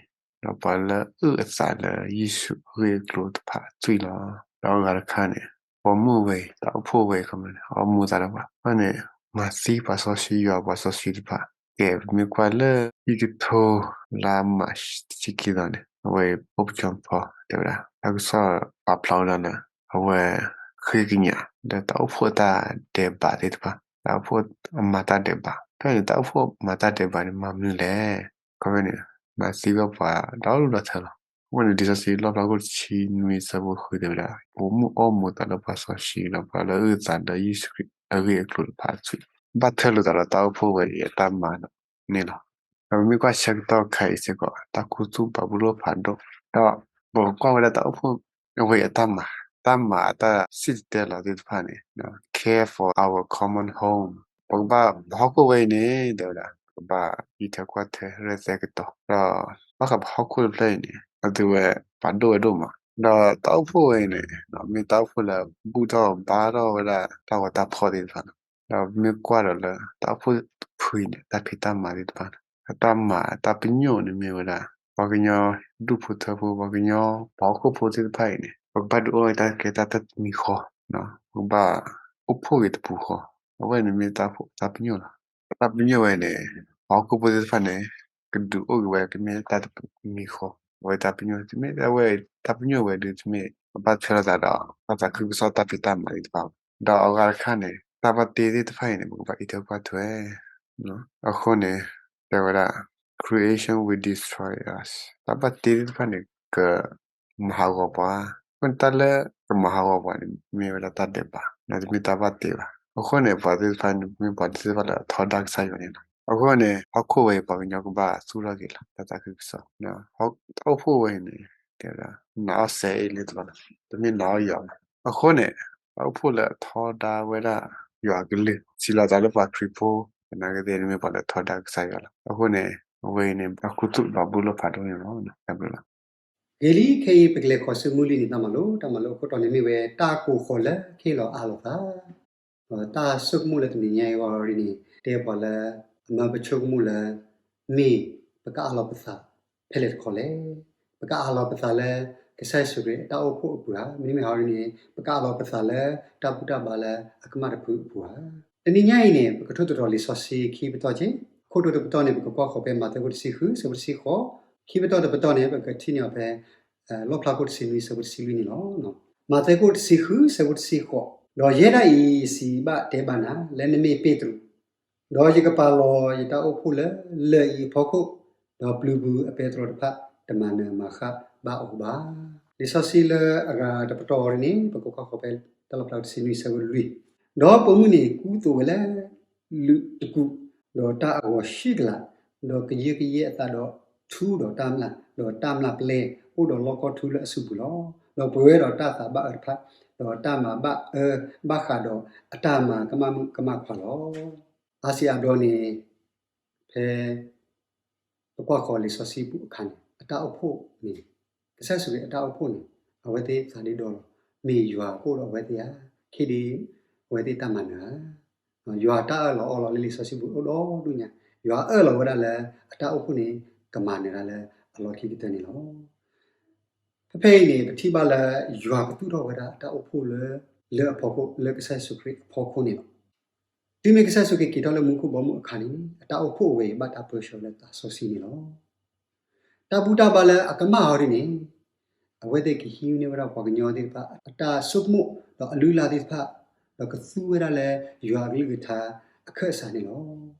ဒီးပှၤလၢအအုၣ်အသးလၢယ့ၣ်ၡူးအဂ့ၢ်အကျိၤတဖၣ်အသွံၣ်လီၤ. ဒီးအဂၤတခါန့ၣ်, ပိာ်မုၣ်ဝဲအံၤ တၢ်အိၣ်ဖှိၣ်ဝဲအံၤ ခီပညီန့ၣ် အီၣ်မူအသးလၢပှၤ, အန့ၣ် မၤသံပှၤစီဆှံယွၤပှၤစီဆှံတဖၣ်, ကဲ ပမ့ၢ်ကွၢ်လၢ ခံကထိ လါမးရှး တဆံခံသီန့ၣ် အဝဲအံၤ Pope John Paul တဲဝဲဒၣ် တၢ်ကစီၣ်ပာ်ဖျါဝဲဒၣ်လၢ အဝဲ ဃ့ကညးလၢတၢ်အိၣ်ဖှိၣ်တၢ်ဒဲးဘးသ့ၣ်တဖၣ်, တၢ်အိၣ်ဖှိၣ်အမၤတၢ်ဒဲးဘး, တၢ်န့ၣ် တၢ်အိၣ်ဖှိၣ်မၤတၢ်ဒဲးဘးန့ၣ် မၤမနုၤလဲၣ်. ခီဖျိန့ၣ် မၤသံဝဲပှၤဒီဒူၣ်ဒီထၢလီၤ. အဃိန့ၣ် လံာ်စီဆှံလီၣ်ဖျါခိၣ်တဆံနွံဆၢဖိဃု တဲဝဲဒၣ် ပိာ်မုၣ်အီၣ်မူအသးလၢပှၤစီဆှံ ဒီးပှၤလၢအအုၣ်အသးလၢယ့ၣ်ၡူးခရံာ်အဂ့ၢ်အကျိၤတဖၣ်အသွံၣ်, ဘၣ်ထွဲလိာ်သးဒီးတၢ်အိၣ်ဖှိၣ်ဝဲအံၤအတၢ်မၤန့ၣ်လီၤ. ဒီးပမ့ၢ်ကွၢ်ဆၢကတီၢ်ခဲအံၤစ့ၢ်ကီး တၢ်ခူသူၣ်ဘၤဘူလိၣ်ဖးဒိၣ်, ဒီးပကကွၢ်ဝဲဒၣ်တၢ်အိၣ်ဖှိၣ်အဝဲအံၤအတၢ်မၤ, တၢ်မၤအတၢ်စံၣ်တဲၤတဲလီၤသ့ၣ်တဖၣ်န့ၣ် care for our common home, ပကဘၣ် ပဟီၣ်ခိၣ်ဝဲအံၤန့ၣ် တဲဝဲဒၣ် ပကဘၣ်အံးထွဲကွၢ်ထွဲ ရဲၣ်သဲကတီၤ, ဒီးဘၣ်ဃးပဟီၣ်ခိၣ်တဖျၢၣ်အံၤန့ၣ် အသုဝဲပာ်ဒိၣ်ဝဲဒိၣ်မး, ဒီးတၢ်အိၣ်ဖှိၣ်ဝဲအံၤန့ၣ် မ့ၢ်တၢ်အိၣ်ဖှိၣ်လၢဘူၣ်ထီၣ်ဘါထီၣ်ဝဲဒၣ်တၢ်ဂီၤတၢ်ဖီၣ်သ့ၣ်တဖၣ်လီၤ. ဒီးပမ့ၢ်ကွၢ်ဒီးလၢတၢ်အိၣ်ဖှိၣ်တဖုအံၤန့ၣ် တၢ်ဖံးတၢ်မၤသ့ၣ်တဖၣ်န့ၣ် အတၢ်မၤအတၢ်ပညိၣ်န့ၣ်မ့ၢ်ဝဲဒၣ် ပှၤကညီဒူၣ်ဖိထၢဖိ ပှၤကညီပှၤဟီၣ်ခိၣ်ဖိသ့ၣ်တဖၣ်အံၤန့ၣ် ပကဘၣ်ဒုးအိၣ်ဝဲတၢ်ကဲတၢ်တမံၤဃီ, ပကဘၣ်အိၣ်ဖှိၣ်ဂ့ၤတပူၤဃီ, အဝဲန့ၣ်မ့ၢ်တၢ်အိၣ်ဖှိၣ်တၢ်ပညိၣ်လီၤ. တၢ်ပညိၣ်ဝဲန့ၣ် ပှၤဟီၣ်ခိၣ်ဖိသ့ၣ်တဖၣ်န့ၣ် ကဒုးအိၣ်က့ၤဝဲကမ့ၢ်တၢ်တမံၤဃီ, အဝဲတၢ်ပညိၣ် တမ့ၢ်အဝဲ တၢ်ပညိၣ်ဝဲဒၣ်တမ့ၢ် ပဘၣ်ထွဲလိာ်သးဒီး တၢ်သးခုကစီၣ်တၢ်ဖံးတၢ်မၤသ့ၣ်တဖၣ်ဘၣ်. ဒီးအဂၤတခါန့ၣ် တၢ်ဘၣ်တ့သ့ၣ်တဖၣ်အံၤန့ၣ် ပကဘၣ်အံးထွဲကွၢ်ထွဲ အဃိန့ၣ် တဲဝဲဒၣ် creation will destroy us, တၢ်ဘၣ်တ့သ့ၣ်တဖၣ်န့ၣ် ကမၤဟးဂီၤပှၤ, အဃိန့ၣ် တၢ်လၢကမၤဟးဂီၤပှၤန့ၣ် မ့ၢ်ဝဲဒၣ်တၢ်ဒဲးဘး, တမ့ၢ်တၢ်ဘၣ်တ့ဘၣ်. အဃိန့ၣ် ပှၤသ့ၣ်တဖၣ်န့ၣ် မ့ၢ်ပှၤသ့ၣ်တဖၣ်လၢအထီဒါကစၢ်ယွၤန့ၣ်လီၤ. အဃိန့ၣ် ဟီၣ်ခိၣ်ဝဲအံၤ ပှၤကညီကဘၣ်သူၣ်ထီၣ်က့ၤလီၤ တၢ်သးခုကစီၣ်, တၢ်အိၣ်ဖှိၣ်ဝဲအံၤန့ၣ် တဲဝဲဒၣ် နာ်အီၣ်စဲအ့ၣ်လၢတဘျီလီၤ, တမ့ၢ်နာ်အီၣ်ယွၤဘၣ်. အဃိန့ၣ် တၢ်အိၣ်ဖှိၣ်လၢအထီဒါဝဲဒၣ်ယွၤအကလုၢ် စံးလီၤသးလၢပှၤခရံာ်ဖိ သနာ်က့သ့ၣ်န့ၣ်မ့ၢ်ပှၤလၢအထီဒါကစၢ်ယွၤလီၤ. အဃိန့ၣ် အဝဲအံၤန့ၣ် တၢ်ခူသူၣ်ဘၤဘူလိၣ်ဖးဒိၣ်န့ၣ်လီၤ. တၢ်ဘျုးလီၤ. ဂ့ၤလံ, ခဲအံၤပကလဲၤဃီၤဆူမုၢ်လွံၢ်နံၤတၢ်မၤလိ, တၢ်မၤလိအခိၣ်တီန့ၣ်မ့ၢ်ဝဲ တၢ်ကိးဃီၤလၢခ့လီၤအါလိာ်သး တၢ်ဆိကမိၣ်လၢတနံၤညါအံၤအဂီၢ်န့ၣ် တဲပှၤလၢ အမၢပဆိကမိၣ်လၢ မ့ၢ်ပကအးလီၤပသးဖဲလဲၣ်တခီလဲၣ်. ပကအးလီၤပသးလၢကစၢ်ယ့ၣ်ၡူးခရံာ်အတၢ်အိၣ်ဖှိၣ်အပူၤဧါ, မ့တမ့ၢ်ဟီဒ်န့ၣ် ပကအးလီၤပသးလၢတၢ်ဘူၣ်တၢ်ဘါလၢအကမၣ်တဖုအပူၤဧါ. တနံၤညါအံၤန့ၣ် ပကထိၣ်သတြီၤလံာ်စီဆှံခံပတီၢ်က့ၢ်. အခိၣ်တီတပတီၢ်န့ၣ် ပကကွၢ်ဃီၤဖဲမးသဲခိၣ်တဆံဃု ဆၢဖိတဆံဃိး, ခံပတီၢ်တပတီၢ်န့ၣ် ပကထံၣ်န့ၢ်အီၤဖဲ လီၣ်ဖျါခိၣ်တဆံနွံ ဆၢဖိတဆံလွံၢ်န့ၣ်လီၤ. မးသဲခိၣ်တဆံဃု ဆၢဖိတဆံဃိး, ဒီးယဲဒၣ်အံၤ ယစံးဘၣ်တဲဘၣ်နၤ လၢနမ့ၢ်ပ့းတရူး, ဒီးယကပာ်လီၤယတၢ်အိၣ်ဖှိၣ်လၢလၢၢ်အံၤအဖီခိၣ်, ဒီးပျုၤပူၤအပဲတြီတဖၣ် တမၤနၢၤမၤဃၣ်ဘၣ်အီၤဘၣ်. လံာ်စီဆှံလၢအဂၤတပတီၢ်အံၤန့ၣ် ပကကွၢ်ဃီၤဖဲတၢ်လီၣ်ဖျါတဆံနွံ ဆၢဖိလွံၢ်, ဒီးပိာ်မုၣ်န့ၣ် ကူသိးဝဲလၢ လုးတကူး, ဒီးတၢ်အဂီၤဆံးကလး, ဒီးကယၢကယဲအသးဒီးထူဒီးတၢ်မျၢ်, ဒီးတၢ်မျၢ်ပျဲ, အိၣ်ဒီးလီခီထူလၢအစုပူၤလီၤ. ဒီးပှဲၤဝဲဒီးတၢ်သးဘၣ်အၢတဖၣ်, ဒီးတၢ်မၤဘၣ်အၢဘၣ်ဃးဒီးအတၢ်မၤကမၣ်မုၣ်ကမၣ်ခွါလီၤ. အါစံးအါဘျီန့ၣ် ဖဲ ပကွၢ်ဃီၤလံာ်စီဆှံပူၤအခါန့ၣ် အတၢ်အိၣ်ဖှိၣ်န့ၣ် ကစၢ်ယ့ၣ်ၡူးခရံာ်အတၢ်အိၣ်ဖှိၣ်န့ၣ် အဝဲသ့ၣ်သးဒ့ဒီလီၤ. မ့ၢ်ယွၤကအိၣ်ဒီးအဝဲသ့ၣ်ဧါ, ခ့ဒ့ အဝဲသ့ၣ်တၢ်မၤနၢၤဧါ. ယွၤတၢ်အၢၣ်လီၤအီလီၤလၢလံာ်စီဆှံပူၤအိၣ်ဒီဒူၣ်ညါ, ယွၤအၢၣ်လီၤဝဲဒၣ်လၢအတၢ်အိၣ်ဖှိၣ်န့ၣ် ကမၤနၢၤတၢ်လၢအလီၢ်ခံကတၢၢ်န့ၣ်လီၤ. ဖဲဖဲအံၤန့ၣ် ပထံၣ်ဘၣ်လၢယွၤပသူၣ်ထီၣ်ဝဲဒၣ်အတၢ်အိၣ်ဖှိၣ်လၢ လၢအဖီခိၣ် လၢကစၢ်ယ့ၣ်ၡူးခရံာ်အဖီခိၣ်န့ၣ်လီၤ. တုၤမ့ၢ်ကစၢ်ယ့ၣ်ၡူးခရံာ်က့ၤထီၣ်လၢမူခိၣ်ဘီမုၢ်အခါန့ၣ် အတၢ်အိၣ်ဖှိၣ်အဝဲအံၤဘၣ်တၢ်ပၢဆှၢလၢသးစီဆှံန့ၣ်လီၤ. တၢ်ဘူၣ်တၢ်ဘါလၢအကမၣ်အီၤဒ်န့ၣ် အဝဲသ့ၣ်ကဟံးန့ၢ်ဝဲဒၣ်ပှၤကညီသ့ၣ်တဖၣ် အတၢ်ဆိကမိၣ်ဒီးအလုၢ်အလၢ်သ့ၣ်တဖၣ် ဒီးကသူဝဲဒၣ်လၢယွၤအကလုၢ်ကထါအခၢၣ်စးန့ၣ်လီၤ.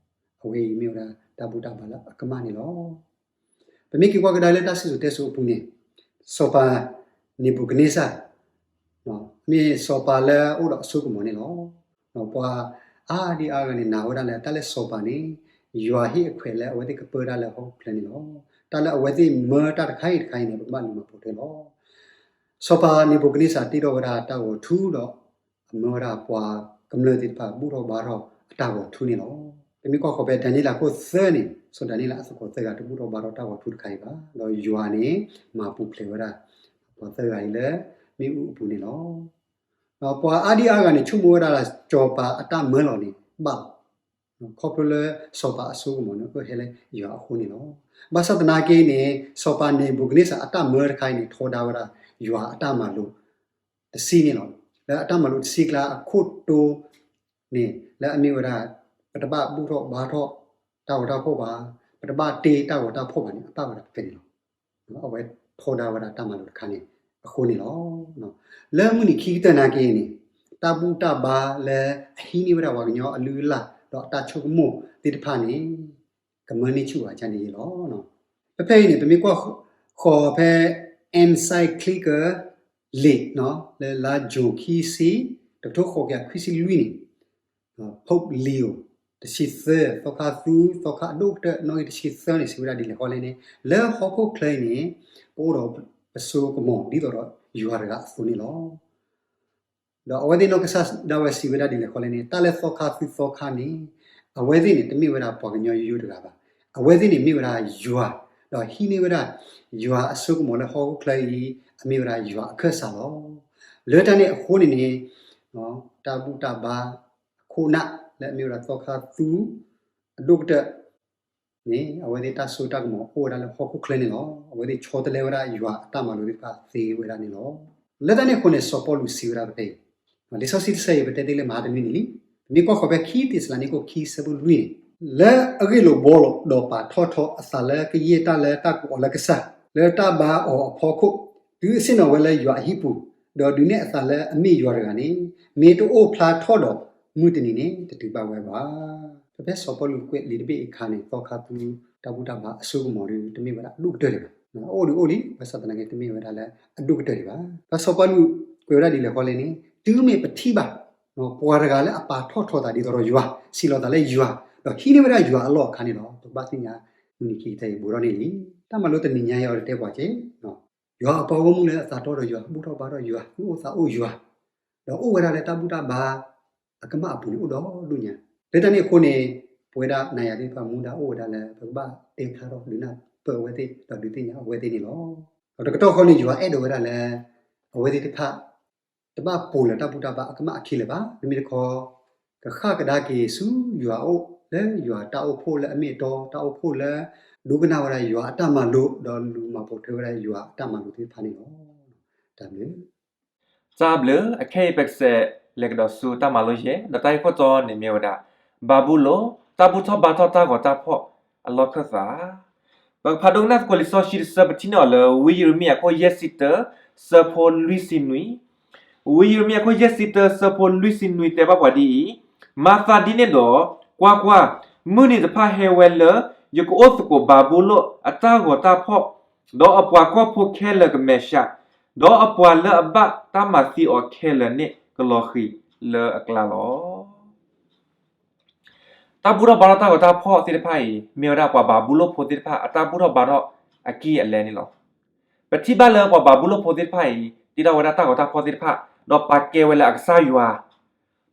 အဝဲအံၤမ့ၢ်ဝဲဒၣ်တၢ်ဘူၣ်တၢ်ဘါလၢအကမၣ်န့ၣ်လီၤ. ပမ့ၢ်က့ၤကွၢ်ကဒါလၢတၢ်စံၣ်စိၤတဲစိၤအပူၤန့ၣ် စီၤပၤနံၤဘူၤခၣ်နံစၢ် မ့ၢ်စီၤပၤလၢအအိၣ်ဒီးအစိကမီၤန့ၣ်လီၤ. ပှၤအါဒံအါဂၤန့ၣ် နာ်ဝဲဒၣ်လၢတၢ်လၢစီၤပၤန့ၣ် ယွၤဟ့ၣ်အခွဲးလၢအဝဲသ့ၣ်ကပၢတၢ်လၢဟီၣ်ခိၣ်ချၢန့ၣ်လီၤ. တၢ်လၢအဝဲသ့ၣ်မၢတၢ်တခါအံၤတခါအံၤန့ၣ် ပကဘၣ်လူၤမၤပိာ်ထွဲလီၤ. စီၤပၤနံၤဘူၤခၣ်နံစၢ်တ့ထီၣ်ဝဲဒၣ်တၢ်ဂီၤထူဒီး အမၢဝဲဒၣ်ပှၤကမျၢၢ်သ့ၣ်တဖၣ်ဘူၣ်ထီၣ်ဘါထီၣ်အတၢ်ဂီၤထူန့ၣ်လီၤ. ပမ့ၢ်ကွၢ်ဃီၤဖဲဒၤနံးယ့လးခိၣ်သၢန့ၣ် စီၤဒၤနံးယ့လးအသကိးသၢဂၤတဘူၣ်ထီၣ်ဘါထီၣ်တၢ်ဂီၤထူတခါအံၤဘၣ်. ဒီးယွၤန့ၣ် မၤပူၤဖျဲးဝဲဒၣ် ပှၤသၢဂၤအံၤလၢမ့ၣ်အူအပူၤန့ၣ်လီၤ. ဒီးပှၤအါဒံအါဂၤန့ၣ် ဆိကမိၣ်ဝဲဒၣ်လၢစီၤပၤအတၢ်မၢလီၤန့ၣ် ဘၣ်လီၤ. ခီဖျိလၢစီၤပၤအစိကမီၤန့ၣ် အိၣ်ဟဲလၢယွၤအဃိန့ၣ်လီၤ. ဘၣ်ဆၣ်သနာ်က့န့ၣ် စီၤပၤနံၤဘူၤခၣ်နံစၢ်အတၢ်မၢတခါအံၤန့ၣ် ထီဒါဝဲဒၣ်ယွၤအတၢ်မၤလိာ်တဆံန့ၣ်လီၤ. လၢအတၢ်မၤလိာ်တဆံကျါအခိၣ်တီန့ၣ် လၢအမ့ၢ်ဝဲဒၣ် ပတဘၣ်ဘူၣ်ထီၣ်ဘါထီၣ်တၢ်ဂီၤတၢ်ဖီၣ်ဘၣ်, ပတဘၣ်တ့တၢ်ဂီၤတၢ်ဖီၣ်ဘၣ်န့ၣ် အပၣ်ဝဲဒၣ်ဖဲန့ၣ်လီၤ. အဝဲထီဒါဝဲဒၣ်တၢ်မၤလိာ်တခါန့ၣ်အဃိန့ၣ်လီၤ. လၢမုၢ်နံၤခံကတၢၢ်နာ်က့န့ၣ် တၢ်ဘူၣ်တၢ်ဘါလၢအဟံးန့ၢ်ဝဲဒၣ်ပှၤကညီအလုၢ်အလၢ် ဒီးအတၢ်ဆိကမိၣ်သ့ၣ်တဖၣ်န့ၣ် ကမၢန့ၢ်ဆူၣ်ဝဲဒၣ်န့ၣ်လီၤ. ဖဲဖဲအံၤန့ၣ် ပမ့ၢ်ကွၢ်ဃီၤဖဲ encyclical list လၢလါယူၤခံဆံ တကထိဃိးကယၤခွံဆံလွံၢ်န့ၣ် Pope Leo တဆံသၢ သီခါသူ သီခါအဒိၣ်ကတၢၢ်နီၣ်ဂံၢ်တဆံသၢန့ၣ် စံးဝဲဒၣ်ဒ်လဲၣ်ဃီလဲၣ်န့ၣ် လၢဟီၣ်ခိၣ်ချၢအံၤန့ၣ် ပအိၣ်ဒီးပစိကမီၤဒ်သိးဒီးယွၤတဂၤအသိးန့ၣ်လီၤ. ဒီးအဝဲသ့ၣ်နီၢ်ကစၢ်ဒၣ်ဝဲစံးဝဲဒၣ်ဒ်လဲၣ်ဃီလဲၣ်န့ၣ် တၢ်လၢသီခါသူသီခါန့ၣ် အဝဲသ့ၣ်န့ၣ် တမ့ၢ်ဝဲဒၣ်ပှၤကညီယိယိတဂၤဘၣ်. အဝဲသ့ၣ်န့ၣ်မ့ၢ်ဝဲဒၣ်ယွၤ, ဒီးဟံးန့ၢ်ဝဲဒၣ်ယွၤအစိကမီၤလၢဟီၣ်ခိၣ်ချၢအံၤ အမ့ၢ်ဝဲဒၣ်ယွၤအခၢၣ်စးလီၤ. လၢတၢ်န့ၣ်အဃိန့ၣ်န့ၣ် တၢ်ဘူၣ်တၢ်ဘါအခိၣ်နၢ်လၢအမ့ၢ်ဝဲဒၣ်သီခါသူ အဒိၣ်ကတၢၢ် န့ၣ် အဝဲသ့ၣ်တၢ်စိတၢ်ကမီၤအိၣ်ဝဲဒၣ်လၢဟီၣ်ခိၣ်ချၢန့ၣ်လီၤ. အဝဲသ့ၣ်ဆီတလဲဝဲဒၣ်ယွၤအတၢ်မၤလိာ်သ့ၣ်တဖၣ်သ့ဝဲဒၣ်န့ၣ်လီၤ. လၢတၢ်န့ၣ်အဃိန့ၣ် စီၤပီလူးစံးဝဲဒၣ်ဖဲအံၤ, လံာ်စီဆှံတဆၢအံၤ ပတဲသ့လၢမဟါတနွံန့ၣ်လံ. ပမ့ၢ်ကွၢ်ဃီၤဖဲခံတ့ၤစလၤနံးခိၣ်ခံဆၢဖိလွံၢ်န့ၣ်, လၢအဂ့ၢ်လိာ်ဘှီလိာ် ဒီးပာ်ထီၣ်ထီအသးလၢကယဲၢ်တၢ်လၢတၢ်ကိးအီၤလၢကစၢ်, လၢတၢ်ဘါအီၤအဖီခိၣ်, တုၤအဆ့ၣ်နီၤဝဲလၢယွၤအဟံၣ်ပူၤ, ဒီးဒုးနဲၣ်အသးလၢအမ့ၢ်ယွၤတဂၤန့ၣ်, မ့ၢ်တအိၣ်ဖျါထီၣ်ဒီး မုၢ်တနံၤန့ၣ် တတုၤဘၣ်ဝဲဘၣ်. ဖဲဖဲစီၤပီလူးကွဲးလံာ်တဘ့ၣ်အံၤအခါန့ၣ် သီခါသူတၢ်ဘူၣ်တၢ်ဘါအစိကမီၤဒီး တမ့ၢ်ဝဲဒၣ်အဒိၣ်ကတၢၢ်ဒံးဘၣ်. အအိၣ်ဒံးအိၣ်လံ, ဘၣ်ဆၣ်သနာ်က့ တမ့ၢ်ဝဲဒၣ်လၢအဒိၣ်ကတၢၢ်ဒံးဘၣ်. ဖဲစီၤပီလူးကွဲးဝဲဒၣ်ဒ်လဲၣ်ဃီလဲၣ်န့ၣ်, တုၤမ့ၢ်ပထံၣ်ဘၣ် ပှၤတဂၤလၢအပာ်ထီၣ်ထီသးဒ်သိးဒီးယွၤ, စံးလီၤသးလၢယွၤ, ဒီးဟံးန့ၢ်ဝဲဒၣ်ယွၤအလီၢ်အခါန့ၣ်လီၤ. ပကဘၣ်သ့ၣ်ညါ မုၢ်နံၤခံကတၢၢ်အံၤ ဘူးထီၣ်န့ၢ်လံ. တၢ်မၤလိတနံၤညါအံၤအီၤတတဲပှၤက့ ယွၤအပှၤဂီၢ်မုၢ်လၢအသးတီဒီးယွၤ, ဘူၣ်ထီၣ်ဘါထီၣ်ယွၤ, သူၣ်အိၣ်သးအိၣ်ယွၤ, ဒီးအိၣ်ဝဲဒၣ်လၢတၢ်ဘူၣ်တၢ်ဘါအကမၣ်အပူၤန့ၣ်အိၣ်ဒီးဒိၣ်ညါ. လၢတၢ်န့ၣ်အဃိန့ၣ်, ပဝဲဒၣ်နၤယၤသ့ၣ်တဖၣ်မူဒါအိၣ်ဝဲဒၣ်လၢ ပကဘၣ်တဲဖျါထီၣ်ဒုးနၢ်ပၢၢ်အဝဲသ့ၣ် ဒီးဒုးသ့ၣ်ညါအဝဲသ့ၣ်န့ၣ်လီၤ. ဒီးတကတီၢ်ဃီန့ၣ် ယွၤအဲၣ်ဒိးဝဲဒၣ်လၢ အဝဲသ့ၣ်တဖၣ် တဘၣ်ပိာ်လၢတၢ်ဘူၣ်တၢ်ဘါအကမၣ်အခံလၢၤဘၣ်. မ့မ့ၢ်တခီ ကဃၣ်ကဒါက့ၤဆူယွၤအအိၣ် လၢယွၤတၢ်အိၣ်ဖှိၣ်လၢအမ့ၢ်အတီ, တၢ်အိၣ်ဖှိၣ်လၢ ဒိကနၣ်ဝဲဒၣ်ယွၤအတၢ်မၤလိာ် ဒီးလူၤမၤပိာ်ထွဲဝဲဒၣ်ယွၤအတၢ်မၤလိာ်သ့ၣ်တဖၣ်န့ၣ်လီၤ. တၢ်ဘျုး တၢ်ဘျုး, အခဲအံၤပကစးလဲၤကဒီးဆူတၢ်မၤလိယဲၢ်, ဒီးတၢ်ဂ့ၢ်ခိၣ်တီန့ၣ်မ့ၢ်ဝဲဒၣ် ဘၤဘူလိၣ်, တၢ်ဘူၣ်ထီၣ်ဘါထီၣ်တၢ်ဂီၤတၢ်ဖီၣ်အလီၢ်ခၢၣ်သး. ပကဖးဒိကနၣ်သကိးလံာ်စီဆှံတဆၢ ပထံၣ်န့ၢ်အီၤလၢ ဝံယံးရမံယၤခိၣ်ယဲၢ်ဆံတၢ ဆၢဖိလွံၢ်ဆံနွံ, ဝံယံးရမံယၤခိၣ်ယဲၢ်ဆံတၢ ဆၢဖိလွံၢ်ဆံနွံ တဲဘၣ်ပှၤဒ်အံၤ, မၤသးဒ်န့ၣ်ဒီး, ကွၢ်ကွၢ်, မုၢ်နံၤတဖၣ်ဟဲဝဲလၢ ယကအိၣ်သကိးဘၤဘူလိၣ်အတၢ်ဂီၤတၢ်ဖီၣ်, ဒီးအပှၤကီၢ်ဖိခဲလၢာ်ကမဲာ်ဆှး, ဒီးအပှၤလၢအဘၣ်တၢ်မၤသံအီၤခဲလၢာ်န့ၣ် ကလီၤဃံၤလၢအကျါလီၤ. တၢ်ဘူၣ်ထီၣ်ဘါထီၣ်တၢ်ဂီၤတၢ်ဖီၣ်သ့ၣ်တဖၣ်အံၤ မ့ၢ်ဝဲဒၣ်ပှၤဘၤဘူလိၣ်ဖိသ့ၣ်တဖၣ် အတၢ်ဘူၣ်ထီၣ်ဘါထီၣ်အကံၢ်အလဲန့ၣ်လီၤ. ပထံၣ်ဘၣ်လၢပှၤဘၤဘူလိၣ်ဖိသ့ၣ်တဖၣ်အံၤ တ့ထီၣ်ဝဲဒၣ်တၢ်ဂီၤတၢ်ဖီၣ်သ့ၣ်တဖၣ်, ဒီးပာ်ကဲဝဲလၢအကစၢ်ယွၤ,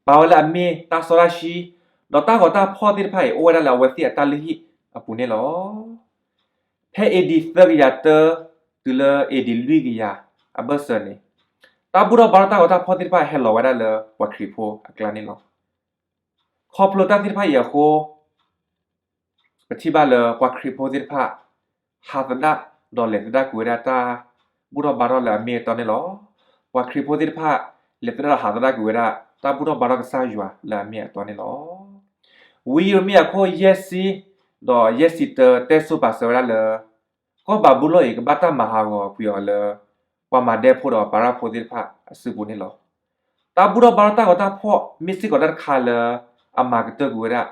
ပာ်ဝဲလၢအမ့ၢ်တၢ်စီတၢ်ဆှံ, ဒီးတၢ်ဂီၤတၢ်ဖီၣ်သ့ၣ်တဖၣ်အံၤ အိၣ်ဝဲဒၣ်လၢအဝဲသ့ၣ်အတၢ်လုၢ်ဟံၣ်အပူၤန့ၣ်လီၤ. ဖဲ A.D သၢကယၤတၢ တုၤလၢ A.D လွံၢ်ကယၤအဘၢၣ်စၢၤန့ၣ်, တၢ်ဘူၣ်ထီၣ်ဘါထီၣ်တၢ်ဂီၤတၢ်ဖီၣ်သ့ၣ်တဖၣ်ဟဲလီၤဝဲဒၣ်လၢပှၤခရံာ်ဖိအကျါန့ၣ်လီၤ. ခီဖျိတၢ်သ့ၣ်တဖၣ်အံၤအဃိ, ပထံၣ်ဘၣ်လၢပှၤခရံာ်ဖိသ့ၣ်တဖၣ် ဟးသဒၣ် ဒီးလဲၤသဒၣ်ကွံာ်ဝဲဒၣ်တၢ်ဘူၣ်ထီၣ်ဘါထီၣ်လၢအမ့ၢ်အတီန့ၣ်လီၤ. ပှၤခရံာ်ဖိသ့ၣ်တဖၣ် လဲၤသဒၣ်ဒီးဟးသဒၣ်ကွံာ်ဝဲဒၣ် တၢ်ဘူၣ်ထီၣ်ဘါထီၣ်ကစၢ်ယွၤလၢအမ့ၢ်အတီန့ၣ်လီၤ. ဝံယံးရမံယၤခိၣ်ယဲၢ်ဆံ ဒီးယဲၢ်ဆံတၢ တဲဆိပာ်စၢၤဝဲဒၣ်လၢ ကီၢ်ဘၤဘူလိၣ်အံၤ ကဘၣ်တၢ်မၤဟးဂီၤကွံာ်အီၤလၢ ပှၤမၤဒဲဖိဒီးပၤရၣ်ဖိသ့ၣ်တဖၣ်အစုပူၤန့ၣ်လီၤ. တၢ်ဘူၣ်ထီၣ်ဘါထီၣ်တၢ်ဂီၤတၢ်ဖီၣ် မ့ၢ်စ့ၢ်ကီးတၢ်တခါလၢ အမၤကတၢၢ်ကွံာ်ဝဲဒၣ်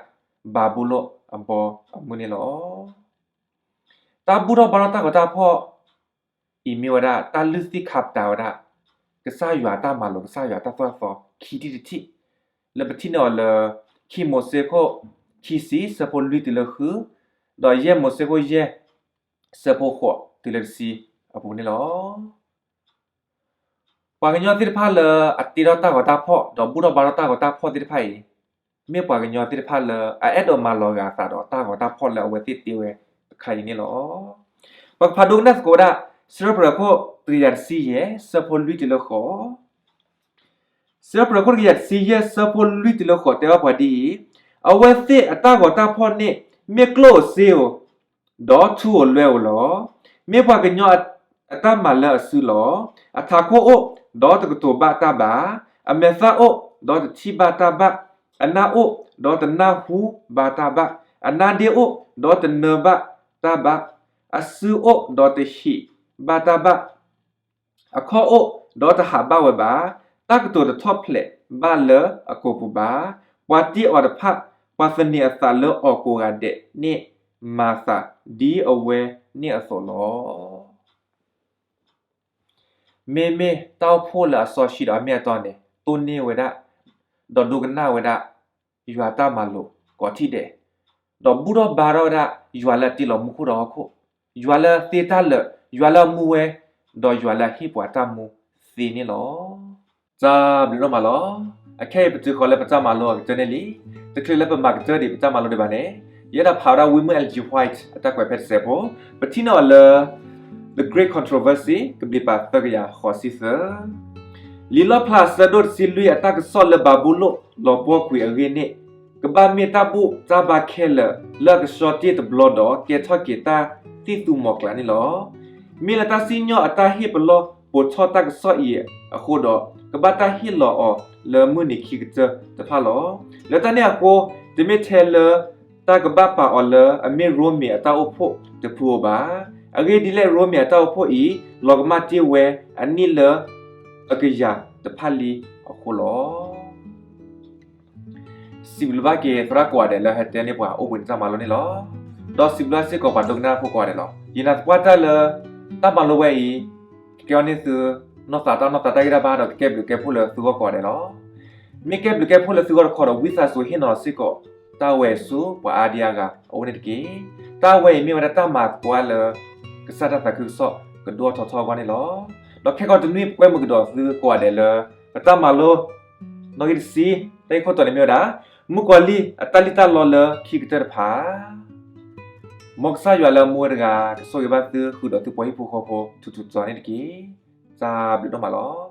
ဘၤဘူလိၣ်အဘီအမုၢ်န့ၣ်လီၤ. တၢ်ဘူၣ်ထီၣ်ဘါထီၣ်တၢ်ဂီၤတၢ်ဖီၣ်အံၤမ့ၢ်ဝဲဒၣ် တၢ်လုၢ်သ့ၣ်ခါပတာ်ဝဲဒၣ် ကစၢ်ယွၤအတၢ်မၤလိာ် ကစၢ်ယွၤအတၢ်သိၣ်တၢ်သီ ခံထံၣ်တထံၣ် လၢပထံၣ်န့ၢ်အီၤလၢ ခံမိၤၡ့ခိၣ်ခံဆံ ဆၢဖိလွံၢ်တုၤလၢဃု, ဒီးယဲၢ်မိၤၡ့ခိၣ်ယဲၢ် ဆၢဖိဃိးတုၤလၢတဆံအပူၤန့ၣ်လီၤ. ပှၤကညီသ့ၣ်တဖၣ်လၢအတ့ထီၣ်တၢ်ဂီၤတၢ်ဖီၣ် ဒီးဘူၣ်ထီၣ်ဘါထီၣ်တၢ်ဂီၤတၢ်ဖီၣ်သ့ၣ်တဖၣ်အံၤ မ့ၢ်ပှၤကညီသ့ၣ်တဖၣ်လၢအအဲၣ်ဒိးမၤလီၤဂာ်အသးဒီးတၢ်ဂီၤတၢ်ဖီၣ်လၢအဝဲသ့ၣ်တ့ဝဲတခါအံၤန့ၣ်လီၤ. ပကဖးဒိကနၣ်သကိးဝဲဒၣ် စံးထီၣ်ပတြၢၤခိၣ်တကယၤတဆံယဲၢ် ဆၢဖိလွံၢ်တုၤလၢဃိး စံးထီၣ်ပတြၢၤခိၣ်တကယၤတဆံယဲၢ် ဆၢဖိလွံၢ်တုၤလၢဃိး တဲဘၣ်ပှၤဒ်အံၤ, အဝဲသ့ၣ်အတၢ်ဂီၤတၢ်ဖီၣ်န့ၣ် မ့ၢ်ကျိၣ်ဧိၤစ့ဧိၤ, ဒီးထူဧိၤလွဲဧိၤလီၤ. မ့ၢ်ပှၤကညီအတၢ်မၤလၢအစုလီၤ. အထးခိၣ်အိၣ်, ဒီးတကတိၤဘၣ်တၢ်ဘၣ်. အမဲာ်သၣ်အိၣ်, ဒီးတထံၣ်ဘၣ်တၢ်ဘၣ်. အနၢ်အိၣ်, ဒီးတနၢ်ဟူဘၣ်တၢ်ဘၣ်. အနါဒ့အိၣ်, ဒီးတနၢဘၣ်တၢ်ဘၣ်. အစုအိၣ်, ဒီးတဟံးဘၣ်တၢ်ဘၣ်. အခီၣ်အိၣ်ဒီးတဟးဘၣ်ဝဲဘၣ်. တၢ်ကတိၤတထီၣ်ဖျဲးဘၣ်လၢအကိာ်ပူၤဘၣ်. ပှၤတ့အီၤတဖၣ်, ပှၤသန့ၤအသးလၢအီၤကိးဂၤဒဲးန့ၣ် မၤသးဒ်အဝဲန့ၣ်အသိးလီၤ. မ့မ့ၢ်တၢ်အိၣ်ဖှိၣ်လၢအစီဆှံဒီးအမ့ၢ်အတီန့ၣ် တိၢ်န့ၢ်ဝဲဒၣ် ဒီးဒိကနၣ်ဝဲဒၣ် ယွၤတၢ်မၤလိာ်ကိးထံၣ်ဒဲး, ဒီးဘူၣ်ထီၣ်ဘါထီၣ်ဝဲဒၣ် ယွၤလၢအတ့လီၤမူခိၣ်ဒီးဟီၣ်ခိၣ်, ယွၤလၢအသ့တၢ်လၢာ်, ယွၤလၢအမူဝဲ, ဒီးယွၤလၢအဟ့ၣ်ပှၤတၢ်မူသ့န့ၣ်လီၤ. တၢ်ဘျုးဒိၣ်မးလီၤ. အခဲအံၤပတုၤဃီၤလၢပတၢ်မၤလိအကတၢၢ်န့ၣ်လံ. တချုးလၢပမၤကတၢၢ်ဒံးပတၢ်မၤလိဒံးဘၣ်န့ၣ်, ယအဲၣ်ဒိးဖးဝဲဒၣ် William Ellen G. White အတၢ်ကွဲးဖဲတစဲးဖိ, ပထံၣ်န့ၢ်အီၤလၢ The Great Controversy ကဘျံးပၤသၢကယၤဃိးဆံသၢ လံာ်လီၣ်ဖျါအဆၢဒိၣ်တဆံလွံၢ် အတၢ်ကစီၣ်လၢဘၤဘူလိၣ်လီၤပှီၢ်ကွံာ်အဂ့ၢ်န့ၣ် ကဘၣ်မ့ၢ်တၢ်ဘူၣ်တၢ်ဘါခဲလၢာ် လၢအကဆှီတ့ၢ်တဘျီဒီး ကဲထီၣ်က့ၤတၢ်သံၣ်သူမီၤကျၢ်န့ၣ်လီၤ. မ့ၢ်လၢတၢ်စံၣ်ညီၣ်အတၢ်ဟ့ၣ်ပလီၢ်ပိာ်ထီၣ်တၢ်ကစီၣ်အံၤအဃိဒီး ကဘၣ်တၢ်ဟ့ၣ်လီၤအီၤလၢမုၢ်နံၤခံကတၢၢ်တဖၣ်လီၤ. လၢတၢ်န့ၣ်အဃိ, တမ့ၢ်ထဲလၢ တၢ်ကဘၣ်ပာ်အီၤလၢအမ့ၢ်ရိမ့ၤအတၢ်အိၣ်ဖှိၣ်တဖုဧိၤဘၣ်. အဂ့ၢ်ဒ်လဲၣ် ရိမ့ၤအတၢ်အိၣ်ဖှိၣ်အံၤ လီၤကမၣ်တ့ၢ်ဝဲအနံၣ်လၢအကယၤတဖၣ်လံအဃိလီၤ. စံးဘျုးဘၣ်က့ၤသရၣ်ကိးဂၤဒဲးလၢဟဲတဲန့ၢ်ပှၤအိၣ်ဘှံးနံၤတၢ်မၤလိန့ၣ်လီၤ. ဒီးစံးဘျုးစ့ၢ်ကီးပှၤဒိကနၣ်ဖိကိးဂၤဒဲးလီၤ. ယနာ်သပှၢ်တၢ်လၢ တၢ်မၤလိဝဲအံၤ ကကဲအီၤန့ၢ်သု နီၢ်သးတၢ်နီၢ်သးတၢ်ဂံၢ်တၢ်ဘါဒီးကကဲဘျုးကဲဖှိၣ်လၢသုဂီၢ်ကိးဂၤဒဲးလီၤ. မ့ၢ်ကဲဘျုးကဲဖှိၣ်လၢသုဂီၢ်တခီဒီး ဝံသးစူၤဟ့ၣ်နီၤစ့ၢ်ကီး တၢ်ဝဲအံၤဆူပှၤအါဒံအါဂၤအအိၣ်န့ၣ်တက့ၢ်. တၢ်ဝဲအံၤမ့ၢ်ဝဲဒၣ်တၢ်မၤသကိးလၢ ကစၢ်တၢ်သးခုကစီၣ်ကဒိၣ်ထီၣ်ထီထီၣ်အဂီၢ်န့ၣ်လီၤ. ဒီးခဲကိာ်တနွံပကွဲမုာ်ကဒီးသုကိးဂၤဒဲးလၢ ပတၢ်မၤလိ နီၣ်ဂံၢ်တဆံ တၢ်ဂ့ၢ်ခိၣ်တီန့ၣ်မ့ၢ်ဝဲဒၣ် မုၣ်ကီၤလံၢ်အတၢ်လံၣ်တၢ်လီလၢခံကတၢၢ်တဖၣ် မ်ကစၢ်ယွၤလၢအမူဝဲတဂၤ ကဆိၣ်ဂ့ၤဘၣ်သုဃုာ်ဒီးသုပှၤဟံၣ်ဖိဃီဖိထူးထူးတီၤတီၤန့ၣ်တက့ၢ်. တၢ်ဘျုးဒိၣ်မးလီၤ.